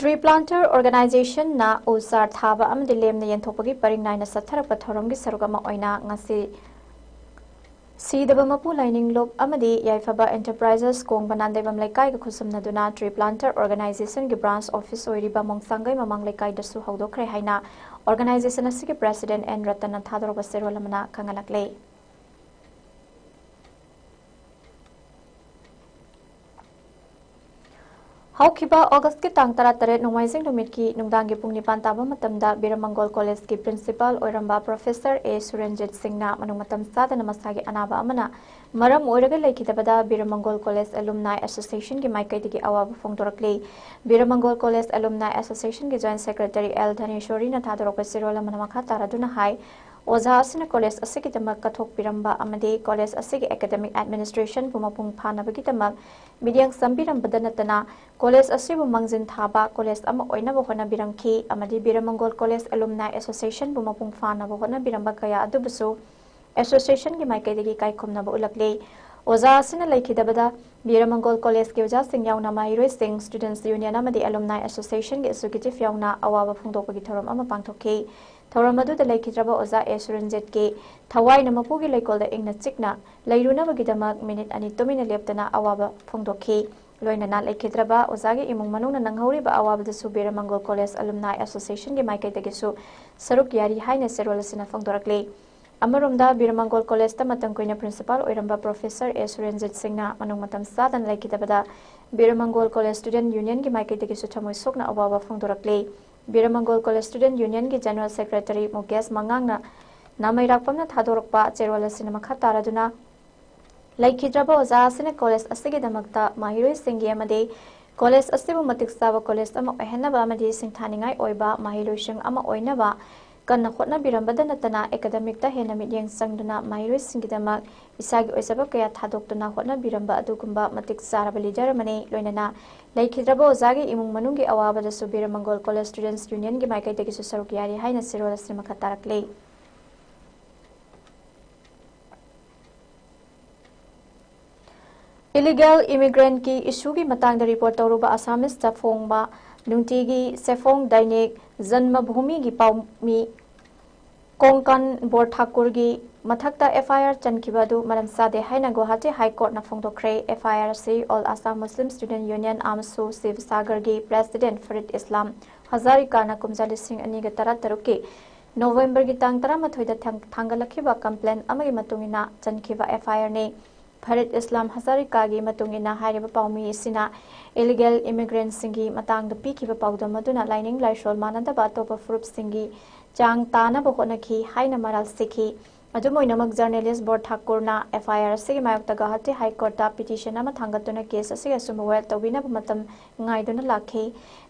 Tree Planter Organizationꯅ ꯎ ꯆꯥꯔ ꯊꯥꯕ ꯑꯃꯗꯤ ꯂꯦꯝꯅ ꯌꯦꯟꯊꯣꯛꯄꯒꯤ ꯄꯔꯤꯡ ꯅꯥꯏꯅ ꯆꯠꯊꯔꯛꯄ ꯊꯧꯔꯝꯒꯤ ꯁꯔꯨꯛ ꯑꯃ ꯑꯣꯏꯅ ꯉꯁꯤ ꯁꯤꯗꯕ ꯃꯄꯨ ꯂꯥꯏꯅꯤꯡꯂꯨꯞ ꯑꯃꯗꯤ ꯌꯥꯏꯐꯕ Enterprises ꯀꯣꯡꯕ Nandeibam ꯂꯩꯀꯥꯏꯒ ꯈꯨꯠꯁꯝꯅꯗꯨꯅ Tree Planter Organizationꯒꯤ branch office ꯑꯣꯏꯔꯤꯕ ꯃꯣꯡꯁꯥꯡꯒꯩ ꯃꯃꯥꯡ ꯂꯩꯀꯥꯏꯗꯁꯨ ꯍꯧꯗꯣꯛꯈ꯭ꯔꯦ ꯍꯥꯏꯅ Organization ꯑꯁꯤꯒꯤ President ꯑꯦꯟ ꯔꯇꯟꯅ ꯊꯥꯗꯣꯔꯛꯄ ꯆꯦꯔꯣꯜ ꯑꯃꯅ ꯈꯪꯍꯜꯂꯛꯂꯤ꯫ ꯍꯧꯈꯤꯕ August ꯀꯤ ꯇꯥꯡ ꯇꯔꯥꯇꯔꯦꯠ ꯅꯣꯡꯃꯥꯏꯖꯤꯡ ꯅꯨꯃꯤꯠꯀꯤ ꯅꯨꯡꯗꯥꯡꯒꯤ ꯄꯨꯡ ꯅꯤꯄꯥꯟ ꯇꯥꯕ ꯃꯇꯝꯗ ꯕꯤꯔꯃꯪꯒꯣꯜ College ꯀꯤ Principal ꯑꯣꯏꯔꯝꯕ Professor ꯑꯦ ꯁꯨꯔꯟꯖꯤꯠ ꯁꯤꯡꯅ ꯃꯅꯨꯡ ꯃꯇꯝ ꯆꯥꯗꯅ ꯃꯁꯥꯒꯤ ꯑꯅꯥꯕ ꯑꯃꯅ ꯃꯔꯝ ꯑꯣꯏꯔꯒ ꯂꯩꯈꯤꯗꯕꯗ ꯕꯤꯔꯃꯪꯒꯣꯜ College Alumni Association ꯒꯤ ꯃꯥꯏꯀꯩꯗꯒꯤ ꯑꯋꯥꯕ ꯐꯣꯡꯗꯣꯔꯛꯂꯤ꯫ ꯕꯤꯔꯃꯪꯒꯣꯜ College Alumni Association ꯒꯤ Joint Secretary ꯑꯦꯜ ꯙꯅꯦꯁꯣꯔꯤꯅ ꯊꯥꯗꯣꯔꯛꯄ ꯆꯦꯔꯣꯜ ꯑꯃꯅ ꯃꯈꯥ ꯇꯥꯔꯗꯨꯅ ꯍꯥꯏ, ꯑꯣꯖꯥ ꯑꯁꯤꯅ college ꯑꯁꯤꯒꯤꯗꯃꯛ ꯀꯠꯊꯣꯛꯄꯤꯔꯝꯕ ꯑꯃꯗꯤ college ꯑꯁꯤꯒꯤ academic administration ꯕꯨ ꯃꯄꯨꯡ ꯐꯥꯅꯕꯒꯤꯗꯃꯛ ꯃꯤꯠꯌꯦꯡ ꯆꯪꯕꯤꯔꯝꯕꯗ ꯅꯠꯇꯅ college ꯑꯁꯤꯕꯨ ꯃꯥꯡꯖꯤꯟ ꯊꯥꯕ college ꯑꯃ ꯑꯣꯏꯅꯕ ꯍꯣꯠꯅꯕꯤꯔꯝꯈꯤ ꯑꯃꯗꯤ ꯕꯤꯔꯃꯪꯒꯣꯜ College Alumni Association ꯕꯨ ꯃꯄꯨꯡ ꯐꯥꯅꯕ ꯍꯣꯠꯅꯕꯤꯔꯝꯕ ꯀꯌꯥ ꯑꯗꯨꯕꯨꯁꯨ association ꯒꯤ ꯃꯥꯏꯀꯩꯗꯒꯤ ꯏꯀꯥꯏ ꯈꯨꯝꯅꯕ ꯎꯠꯂꯛꯂꯤ꯫ ꯑꯣꯖꯥ ꯑꯁꯤꯅ ꯂꯩꯈꯤꯗꯕꯗ ꯕꯤꯔꯃꯪꯒꯣꯜ College ꯀꯤ ꯑꯣꯖꯥꯁꯤꯡ ꯌꯥꯎꯅ ꯃꯍꯩꯔꯣꯏꯁꯤꯡ, Students Union ꯑꯃꯗꯤ Alumni Association ꯒꯤ Executive ꯌꯥꯎꯅ ꯑꯋꯥꯕ ꯐꯣꯡꯗꯣꯛꯄꯒꯤ ꯊꯧꯔꯝ ꯑꯃ ꯄꯥꯡꯊꯣꯛꯈꯤ꯫ ꯊꯧꯔꯝ ꯑꯗꯨꯗ ꯂꯩꯈꯤꯗ꯭ꯔꯕ ꯑꯣꯖꯥ ꯑꯦ ꯁꯨꯔꯟꯖꯤꯠꯀꯤ ꯊꯋꯥꯏꯅ ꯃꯄꯨꯒꯤ ꯂꯩꯀꯣꯜꯗ ꯏꯪꯅ ꯆꯤꯛꯅ ꯂꯩꯔꯨꯅꯕꯒꯤꯗꯃꯛ minute ꯑꯅꯤ ꯇꯨꯃꯤꯟꯅ ꯂꯦꯞꯇꯅ ꯑꯋꯥꯕ ꯐꯣꯡꯗꯣꯛꯈꯤ꯫ ꯂꯣꯏꯅꯅ ꯂꯩꯈꯤꯗ꯭ꯔꯕ ꯑꯣꯖꯥꯒꯤ ꯏꯃꯨꯡ ꯃꯅꯨꯡꯅ ꯅꯪꯍꯧꯔꯤꯕ ꯑꯋꯥꯕꯗꯁꯨ ꯕꯤꯔꯃꯪꯒꯣꯜ College Alumni Association ꯒꯤ ꯃꯥꯏꯀꯩꯗꯒꯤꯁꯨ ꯁꯔꯨꯛ ꯌꯥꯔꯤ ꯍꯥꯏꯅ ꯆꯦꯔꯣꯜ ꯑꯁꯤꯅ ꯐꯣꯡꯗꯣꯔꯛꯂꯤ꯫ ꯑꯃꯔꯣꯝꯗ ꯕꯤꯔꯃꯪꯒꯣꯜ College ꯇ ꯃꯇꯝ ꯀꯨꯏꯅ Principal ꯑꯣꯏꯔꯝꯕ Professor ꯑꯦ ꯁꯨꯔꯦꯟꯖꯤꯠ ꯁꯤꯡꯅ ꯃꯅꯨꯡ ꯃꯇꯝ ꯆꯥꯗꯅ ꯂꯩꯈꯤꯗꯕꯗ ꯕꯤꯔꯃꯪꯒꯣꯜ College Student Union ꯒꯤ ꯃꯥꯏꯀꯩꯗꯒꯤꯁꯨ ꯊꯃꯣꯏ ꯁꯣꯛꯅ ꯑꯋꯥꯕ ꯐꯣꯡꯗꯣꯔꯛꯂꯤ꯫ ꯕꯤꯔꯃꯪꯒꯣꯜ College Student Union ꯒꯤ General Secretary ꯃꯨꯀꯦꯁ ꯃꯉꯥꯡꯅ ꯅꯥꯃꯩꯔꯥꯛꯄꯝꯅ ꯊꯥꯗꯣꯔꯛꯄ ꯆꯦꯔꯣꯜ ꯑꯁꯤꯅ ꯃꯈꯥ ꯇꯥꯔꯗꯨꯅ, ꯂꯩꯈꯤꯗ꯭ꯔꯕ ꯑꯣꯖꯥ ꯑꯁꯤꯅ college ꯑꯁꯤꯒꯤꯗꯃꯛꯇ ꯃꯍꯩꯔꯣꯏꯁꯤꯡꯒꯤ ꯑꯃꯗꯤ college ꯑꯁꯤꯕꯨ ꯃꯇꯤꯛ ꯆꯥꯕ college ꯑꯃ ꯑꯣꯏꯍꯟꯅꯕ ꯑꯃꯗꯤ ꯁꯤꯡꯊꯥꯅꯤꯡꯉꯥꯏ ꯑꯣꯏꯕ ꯃꯍꯩꯂꯣꯏꯁꯪ ꯑꯃ ꯑꯣꯏꯅꯕ ꯀꯟꯅ ꯍꯣꯠꯅꯕꯤꯔꯝꯕꯗ ꯅꯠꯇꯅ academic ꯇ ꯍꯦꯟꯅ ꯃꯤꯠꯌꯦꯡ ꯆꯪꯗꯨꯅ ꯃꯍꯩꯔꯣꯏꯁꯤꯡꯒꯤꯗꯃꯛ ꯏꯁꯥꯒꯤ ꯑꯣꯏꯖꯕ ꯀꯌꯥ ꯊꯥꯗꯣꯛꯇꯨꯅ ꯍꯣꯠꯅꯕꯤꯔꯝꯕ ꯑꯗꯨꯒꯨꯝꯕ ꯃꯇꯤꯛ ꯆꯥꯔꯕ leader ꯑꯃꯅꯤ꯫ ꯂꯣꯏꯅꯅ ꯂꯩꯈꯤꯗ꯭ꯔꯕ ꯑꯣꯖꯥꯒꯤ ꯏꯃꯨꯡ ꯃꯅꯨꯡꯒꯤ ꯑꯋꯥꯕꯗꯁꯨ ꯕꯤꯔꯃꯪꯒꯣꯜ College Students Union ꯒꯤ ꯃꯥꯏꯀꯩꯗꯒꯤꯁꯨ ꯁꯔꯨꯛ ꯌꯥꯔꯤ ꯍꯥꯏꯅ ꯆꯦꯔꯣꯜ ꯑꯁꯤꯅ ꯃꯈꯥ ꯇꯥꯔꯛꯂꯤ꯫ Illegal immigrant ꯀꯤ issue ꯒꯤ ꯃꯇꯥꯡꯗ report ꯇꯧꯔꯨꯕ Assamese ꯇ ꯐꯣꯡꯕ ꯅꯨꯡꯇꯤꯒꯤ ꯁꯦꯐꯣꯡ ꯗꯩꯅꯤꯛ ꯖꯟꯃꯚꯨꯃꯤꯒꯤ ꯄꯥꯎꯃꯤ ꯀꯣꯡꯀꯟ ꯕꯣꯔ ꯊꯥꯀꯨꯔꯒꯤ ꯃꯊꯛꯇ F I R ꯆꯟꯈꯤꯕ ꯑꯗꯨ ꯃꯔꯝ ꯆꯥꯗꯦ ꯍꯥꯏꯅ ꯒꯨꯋꯥꯍꯥꯇꯤ High Court ꯅ ꯐꯣꯡꯗꯣꯛꯈ꯭ꯔꯦ꯫ F I R ꯑꯁꯤ All Assam Muslim Student Union, AMSU, ꯁꯤꯕꯁꯥꯒꯔꯒꯤ President ꯐꯔꯤꯗ ꯏꯁꯂꯥꯝ ꯍꯖꯥꯔꯤꯀꯥꯅ ꯀꯨꯝꯖꯥ ꯂꯤꯁꯤꯡ ꯑꯅꯤꯒ ꯇꯔꯥꯇꯔꯨꯛꯀꯤ ꯅꯣꯕꯦꯝꯕꯔꯒꯤ ꯇꯥꯡ ꯇꯔꯥꯃꯥꯊꯣꯏꯗ ꯊꯥꯡ-, ꯊꯥꯡꯒꯠꯂꯛꯈꯤꯕ complaint ꯑꯃꯒꯤ ꯃꯇꯨꯡ ꯏꯟꯅ ꯆꯟꯈꯤꯕ F I R ꯅꯤ꯫ ꯐꯔꯤꯗ ꯏꯁꯂꯥꯝ ꯍꯖꯥꯔꯤꯀꯥꯒꯤ ꯃꯇꯨꯡ ꯏꯟꯅ ꯍꯥꯏꯔꯤꯕ ꯄꯥꯎꯃꯤ ꯑꯁꯤꯅ illegal immigrantꯁꯤꯡꯒꯤ ꯃꯇꯥꯡꯗ ꯄꯤꯈꯤꯕ ꯄꯥꯎꯗꯝ ꯑꯗꯨꯅ ꯂꯥꯏꯅꯤꯡ ꯂꯥꯏꯁꯣꯜ ꯃꯥꯟꯅꯗꯕ ꯑꯇꯣꯞꯄ ꯐꯨꯔꯨꯞꯁꯤꯡꯒꯤ ꯆꯥꯡ ꯇꯥꯅꯕ ꯍꯣꯠꯅꯈꯤ ꯍꯥꯏꯅ ꯃꯔꯥꯜ ꯁꯤꯈꯤ꯫ ꯑꯗꯨꯝ ꯑꯣꯏꯅꯃꯛ, journalist ꯕꯣꯔ ꯊꯥꯀꯨꯔꯅ F I R ꯑꯁꯤꯒꯤ ꯃꯥꯌꯣꯛꯇ ꯒꯧꯍꯥꯇꯤ High Courtꯇ petition ꯑꯃ ꯊꯥꯡꯒꯠꯇꯨꯅ case ꯑꯁꯤꯒꯤ ꯑꯆꯨꯝꯕ ꯋꯥꯌꯦꯜ ꯇꯧꯕꯤꯅꯕ ꯃꯇꯝ ꯉꯥꯏꯗꯨꯅ ꯂꯥꯛꯈꯤ꯫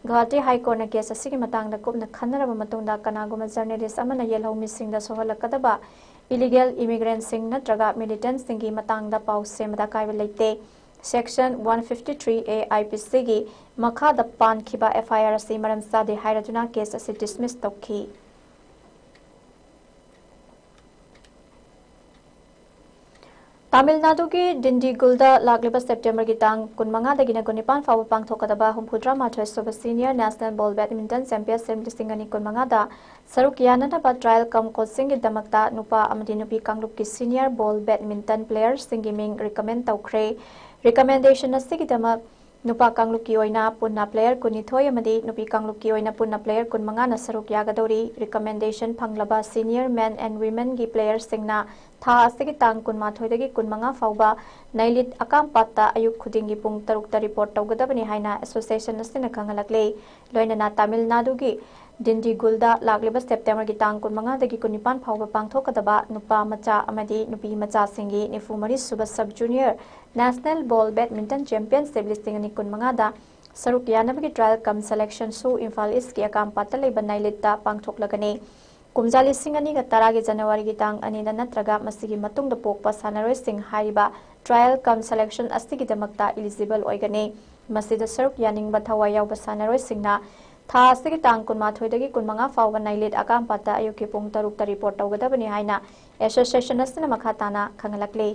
ꯒꯧꯍꯥꯇꯤ High Courtꯅ case ꯑꯁꯤꯒꯤ ꯃꯇꯥꯡꯗ ꯀꯨꯞꯅ ꯈꯟꯅꯔꯕ ꯃꯇꯨꯡꯗ, ꯀꯅꯥꯒꯨꯝꯕ journalist ꯑꯃꯅ ꯌꯦꯜꯍꯧꯃꯤꯁꯤꯡꯗ ꯁꯣꯛꯍꯜꯂꯛꯀꯗꯕ illegal immigrantꯁꯤꯡ ꯅꯠꯇ꯭ꯔꯒ militantꯁꯤꯡꯒꯤ ꯃꯇꯥꯡꯗ ꯄꯥꯎ ꯁꯦꯝꯕꯗ ꯑꯀꯥꯏꯕ ꯂꯩꯇꯦ꯫ Section one fifty three A I P Cꯒꯤ ꯃꯈꯥꯗ ꯄꯥꯟꯈꯤꯕ F I R ꯑꯁꯤ ꯃꯔꯝ ꯆꯥꯗꯦ ꯍꯥꯏꯔꯗꯨꯅ case ꯑꯁꯤ dismiss ꯇꯧꯈꯤ꯫ ꯇꯥꯃꯤꯜ ꯅꯥꯗꯨꯒꯤ ꯗꯤꯟꯗꯤꯒꯨꯜꯗ ꯂꯥꯛꯂꯤꯕ ꯁꯦꯞꯇꯦꯝꯕꯔꯒꯤ ꯇꯥꯡ ꯀꯨꯟꯃꯉꯥꯗꯒꯤꯅ ꯀꯨꯟꯅꯤꯄꯥꯟ ꯐꯥꯎꯕ ꯄꯥꯡꯊꯣꯛꯀꯗꯕ ꯍꯨꯝꯐꯨꯇꯔꯥꯃꯥꯊꯣꯏ ꯁꯨꯕ Senior National Ball Badminton Championship ꯂꯤꯁꯤꯡ ꯑꯅꯤ ꯀꯨꯟꯃꯉꯥꯗ ꯁꯔꯨꯛ ꯌꯥꯅꯅꯕ trial cum coachingꯒꯤꯗꯃꯛꯇ ꯅꯨꯄꯥ ꯑꯃꯗꯤ ꯅꯨꯄꯤ ꯀꯥꯡꯂꯨꯞꯀꯤ senior ball badminton playerꯁꯤꯡꯒꯤ ꯃꯤꯡ recommend ꯇꯧꯈ꯭ꯔꯦ꯫ Recommendation ꯑꯁꯤꯒꯤꯗꯃꯛ ꯅꯨꯄꯥ ꯀꯥꯡꯂꯨꯞꯀꯤ ꯑꯣꯏꯅ ꯄꯨꯟꯅ player ꯀꯨꯟꯅꯤꯊꯣꯏ ꯑꯃꯗꯤ ꯅꯨꯄꯤ ꯀꯥꯡꯂꯨꯞꯀꯤ ꯑꯣꯏꯅ ꯄꯨꯟꯅ player ꯀꯨꯟꯃꯉꯥꯅ ꯁꯔꯨꯛ ꯌꯥꯒꯗꯧꯔꯤ꯫ Recommendation ꯐꯪꯂꯕ senior men and womenꯒꯤ playerꯁꯤꯡꯅ ꯊꯥ ꯑꯁꯤꯒꯤ ꯇꯥꯡ ꯀꯨꯟꯃꯥꯊꯣꯏꯗꯒꯤ ꯀꯨꯟꯃꯉꯥ ꯐꯥꯎꯕ ꯅꯩꯂꯤꯠ ꯑꯀꯥꯝꯄꯥꯠꯇ ꯑꯌꯨꯛ ꯈꯨꯗꯤꯡꯒꯤ ꯄꯨꯡ ꯇꯔꯨꯛꯇ report ꯇꯧꯒꯗꯕꯅꯤ ꯍꯥꯏꯅ association ꯑꯁꯤꯅ ꯈꯪꯍꯜꯂꯛꯂꯤ꯫ ꯂꯣꯏꯅꯅ ꯇꯥꯃꯤꯜ ꯅꯥꯗꯨꯒꯤ ꯗꯤꯟꯗꯤꯒꯨꯜꯗ ꯂꯥꯛꯂꯤꯕ ꯁꯦꯞꯇꯦꯝꯕꯔꯒꯤ ꯇꯥꯡ ꯀꯨꯟꯃꯉꯥꯗꯒꯤ ꯀꯨꯟꯅꯤꯄꯥꯟ ꯐꯥꯎꯕ ꯄꯥꯡꯊꯣꯛꯀꯗꯕ ꯅꯨꯄꯥ ꯃꯆꯥ ꯑꯃꯗꯤ ꯅꯨꯄꯤ ꯃꯆꯥꯁꯤꯡꯒꯤ ꯅꯤꯐꯨ ꯃꯔꯤ ꯁꯨꯕ sub junior National Ball Badminton Championship ꯂꯤꯁꯤꯡ ꯑꯅꯤ ꯀꯨꯟꯃꯉꯥꯗ ꯁꯔꯨꯛ ꯌꯥꯅꯕꯒꯤ trial cum selectionꯁꯨ ꯏꯝꯐꯥꯜ Eastꯀꯤ ꯑꯀꯥꯝꯄꯥꯠꯇ ꯂꯩꯕ ꯅꯩꯂꯤꯠꯇ ꯄꯥꯡꯊꯣꯛꯂꯒꯅꯤ꯫ ꯀꯨꯝꯖꯥ ꯂꯤꯁꯤꯡ ꯑꯅꯤꯒ ꯇꯔꯥꯒꯤ ꯖꯅꯋꯥꯔꯤꯒꯤ ꯇꯥꯡ ꯑꯅꯤꯗ ꯅꯠꯇ꯭ꯔꯒ ꯃꯁꯤꯒꯤ ꯃꯇꯨꯡꯗ ꯄꯣꯛꯄ ꯁꯥꯟꯅꯔꯣꯏꯁꯤꯡ ꯍꯥꯏꯔꯤꯕ trial cum selection ꯑꯁꯤꯒꯤꯗꯃꯛꯇ eligible ꯑꯣꯏꯒꯅꯤ꯫ ꯃꯁꯤꯗ ꯁꯔꯨꯛ ꯌꯥꯅꯤꯡꯕ ꯊꯋꯥꯏ ꯌꯥꯎꯕ ꯁꯥꯟꯅꯔꯣꯏꯁꯤꯡꯅ ꯊꯥ ꯑꯁꯤꯒꯤ ꯇꯥꯡ ꯀꯨꯟꯃꯥꯊꯣꯏꯗꯒꯤ ꯀꯨꯟꯃꯉꯥ ꯐꯥꯎꯕ ꯅꯩꯂꯤꯠ ꯑꯀꯥꯝꯄꯥꯠꯇ ꯑꯌꯨꯛꯀꯤ ꯄꯨꯡ ꯇꯔꯨꯛꯇ report ꯇꯧꯒꯗꯕꯅꯤ ꯍꯥꯏꯅ association ꯑꯁꯤꯅ ꯃꯈꯥ ꯇꯥꯅ ꯈꯪꯍꯜꯂꯛꯂꯤ꯫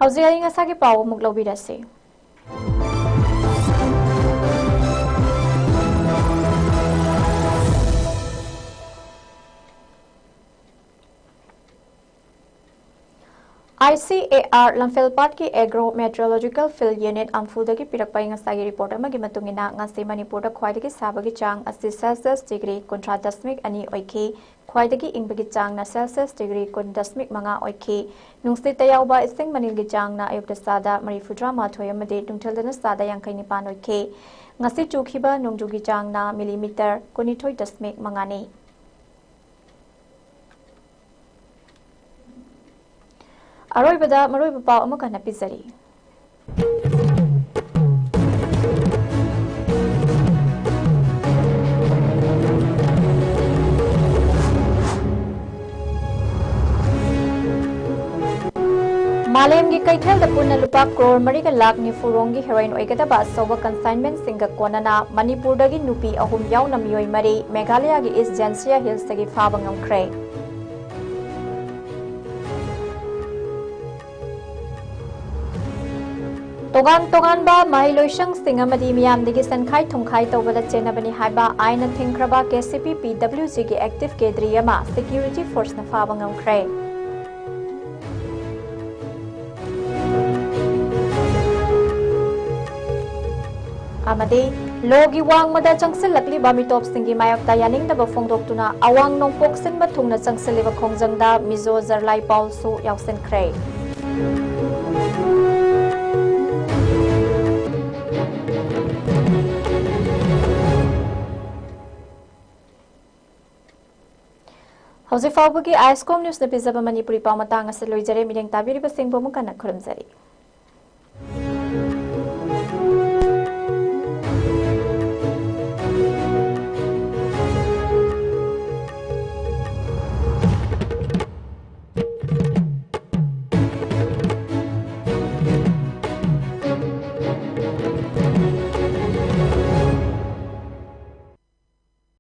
ꯍꯧꯖꯤꯛ ꯑꯏꯪ ꯑꯁꯥꯒꯤ ꯄꯥꯎ ꯑꯃꯨꯛ ꯂꯧꯕꯤꯔꯁꯤ꯫ ꯑꯥꯏ ꯁꯤ ꯑꯦ ꯑꯥꯔ ꯂꯝꯐꯦꯜꯄꯥꯠꯀꯤ Agro Meteorological Field Unit ꯑꯝꯐꯨꯗꯒꯤ ꯄꯤꯔꯛꯄ ꯑꯏꯪ ꯑꯁꯥꯒꯤ ꯔꯤꯄꯣꯔꯠ ꯑꯃꯒꯤ ꯃꯇꯨꯡ ꯏꯟꯅ, ꯉꯁꯤ ꯃꯅꯤꯄꯨꯔꯗ ꯈ꯭ꯋꯥꯏꯗꯒꯤ ꯁꯥꯕꯒꯤ ꯆꯥꯡ ꯑꯁꯤ ꯁꯦꯜꯁꯤꯌꯁ ꯗꯤꯒ꯭ꯔꯤ ꯀꯨꯟꯊ꯭ꯔꯥ ꯗꯁꯃꯤꯛ ꯑꯅꯤ ꯑꯣꯏꯈꯤ꯫ ꯈ꯭ꯋꯥꯏꯗꯒꯤ ꯏꯪꯕꯒꯤ ꯆꯥꯡꯅ ꯁꯦꯜꯁꯤꯌꯁ ꯗꯤꯒ꯭ꯔꯤ ꯀꯨꯟ ꯗꯁꯃꯤꯛ ꯃꯉꯥ ꯑꯣꯏꯈꯤ꯫ ꯅꯨꯡꯁꯤꯠꯇ ꯌꯥꯎꯕ ꯏꯁꯤꯡ ꯃꯅꯤꯜꯒꯤ ꯆꯥꯡꯅ ꯑꯌꯨꯛꯇ ꯆꯥꯗ ꯃꯔꯤꯐꯨꯇꯔꯥ ꯃꯥꯊꯣꯏ ꯑꯃꯗꯤ ꯅꯨꯡꯊꯤꯜꯗꯅ ꯆꯥꯗ ꯌꯥꯡꯈꯩ ꯅꯤꯄꯥꯟ ꯑꯣꯏꯈꯤ꯫ ꯉꯁꯤ ꯆꯨꯈꯤꯕ ꯅꯣꯡꯖꯨꯒꯤ ꯆꯥꯡꯅ ꯃꯤꯂꯤꯃꯤꯇꯔ ꯀꯨꯟꯅꯤꯊꯣꯏ ꯗꯁꯃꯤꯛ ꯃꯉꯥꯅꯤ꯫ ꯑꯔꯣꯏꯕꯗ ꯃꯔꯨꯑꯣꯏꯕ ꯄꯥꯎ ꯑꯃꯨꯛ ꯍꯟꯅ ꯄꯤꯖꯔꯤ꯫ ꯃꯥꯂꯦꯝꯒꯤ ꯀꯩꯊꯦꯜꯗ ꯄꯨꯟꯅ ꯂꯨꯄꯥ ꯀ꯭ꯔꯣꯔ ꯃꯔꯤꯒ ꯂꯥꯈ ꯅꯤꯐꯨ ꯔꯣꯝꯒꯤ ꯍꯦꯔꯣꯏꯟ ꯑꯣꯏꯒꯗꯕ ꯑꯆꯧꯕ ꯀꯟꯁꯥꯏꯟꯃꯦꯟꯁꯤꯡꯒ ꯀꯣꯟꯅꯅ ꯃꯅꯤꯄꯨꯔꯗꯒꯤ ꯅꯨꯄꯤ ꯑꯍꯨꯝ ꯌꯥꯎꯅ ꯃꯤꯑꯣꯏ ꯃꯔꯤ ꯃꯦꯘꯥꯂꯌꯥꯒꯤ ꯏꯁ ꯖꯦꯟꯁꯤꯌꯥ ꯍꯤꯜꯁꯇꯒꯤ ꯐꯥꯕ ꯉꯝꯈ꯭ꯔꯦ꯫ ꯇꯣꯉꯥꯟ ꯇꯣꯉꯥꯟꯕ ꯃꯍꯩꯂꯣꯏꯁꯪꯁꯤꯡ ꯑꯃꯗꯤ ꯃꯤꯌꯥꯝꯗꯒꯤ ꯁꯦꯟꯈꯥꯏ ꯊꯨꯝꯈꯥꯏ ꯇꯧꯕꯗ ꯆꯦꯟꯅꯕꯅꯤ ꯍꯥꯏꯕ ꯑꯥꯏꯟꯅ ꯊꯤꯡꯈ꯭ꯔꯕ ꯀꯦ ꯁꯤ ꯄꯤ ꯄꯤ ꯗꯕ꯭ꯂꯤꯎ ꯖꯤꯒꯤ ꯑꯦꯛꯇꯤꯚ ꯀꯦꯗ꯭ꯔꯤ ꯑꯃ ꯁꯦꯀ꯭ꯌꯨꯔꯤꯇꯤ ꯐꯣꯔꯁꯅ ꯐꯥꯕ ꯉꯝꯈ꯭ꯔꯦ꯫ ꯑꯃꯗꯤ ꯂꯣꯒꯤ ꯋꯥꯡꯃꯗ ꯆꯪꯁꯤꯜꯂꯛꯂꯤꯕ ꯃꯤꯇꯣꯞꯁꯤꯡꯒꯤ ꯃꯥꯌꯣꯛꯇ ꯌꯥꯅꯤꯡꯗꯕ ꯐꯣꯡꯗꯣꯛꯇꯨꯅ ꯑꯋꯥꯡ ꯅꯣꯡꯄꯣꯛ ꯁꯤꯟꯕ ꯊꯨꯡꯅ ꯆꯪꯁꯤꯜꯂꯤꯕ ꯈꯣꯡꯖꯪꯗ ꯃꯤꯖꯣ ꯖꯔꯂꯥꯏ ꯄꯥꯎꯜꯁꯨ ꯌꯥꯎꯁꯤꯟꯈ꯭ꯔꯦ꯫ ꯍꯧꯖꯤꯛ ꯐꯥꯎꯕꯒꯤ ꯑꯥꯏ ꯑꯦꯁ ꯀꯣꯝ ꯅ꯭ꯌꯨꯁꯅ ꯄꯤꯖꯕ ꯃꯅꯤꯄꯨꯔꯤ ꯄꯥꯎ ꯃꯇꯥꯡ ꯑꯁꯤ ꯂꯣꯏꯖꯔꯦ꯫ ꯃꯤꯠꯌꯦꯡ ꯇꯥꯕꯤꯔꯤꯕꯁꯤꯡꯕꯨ ꯑꯃꯨꯛ ꯍꯟꯅ ꯈꯨꯔꯨꯝꯖꯔꯤ꯫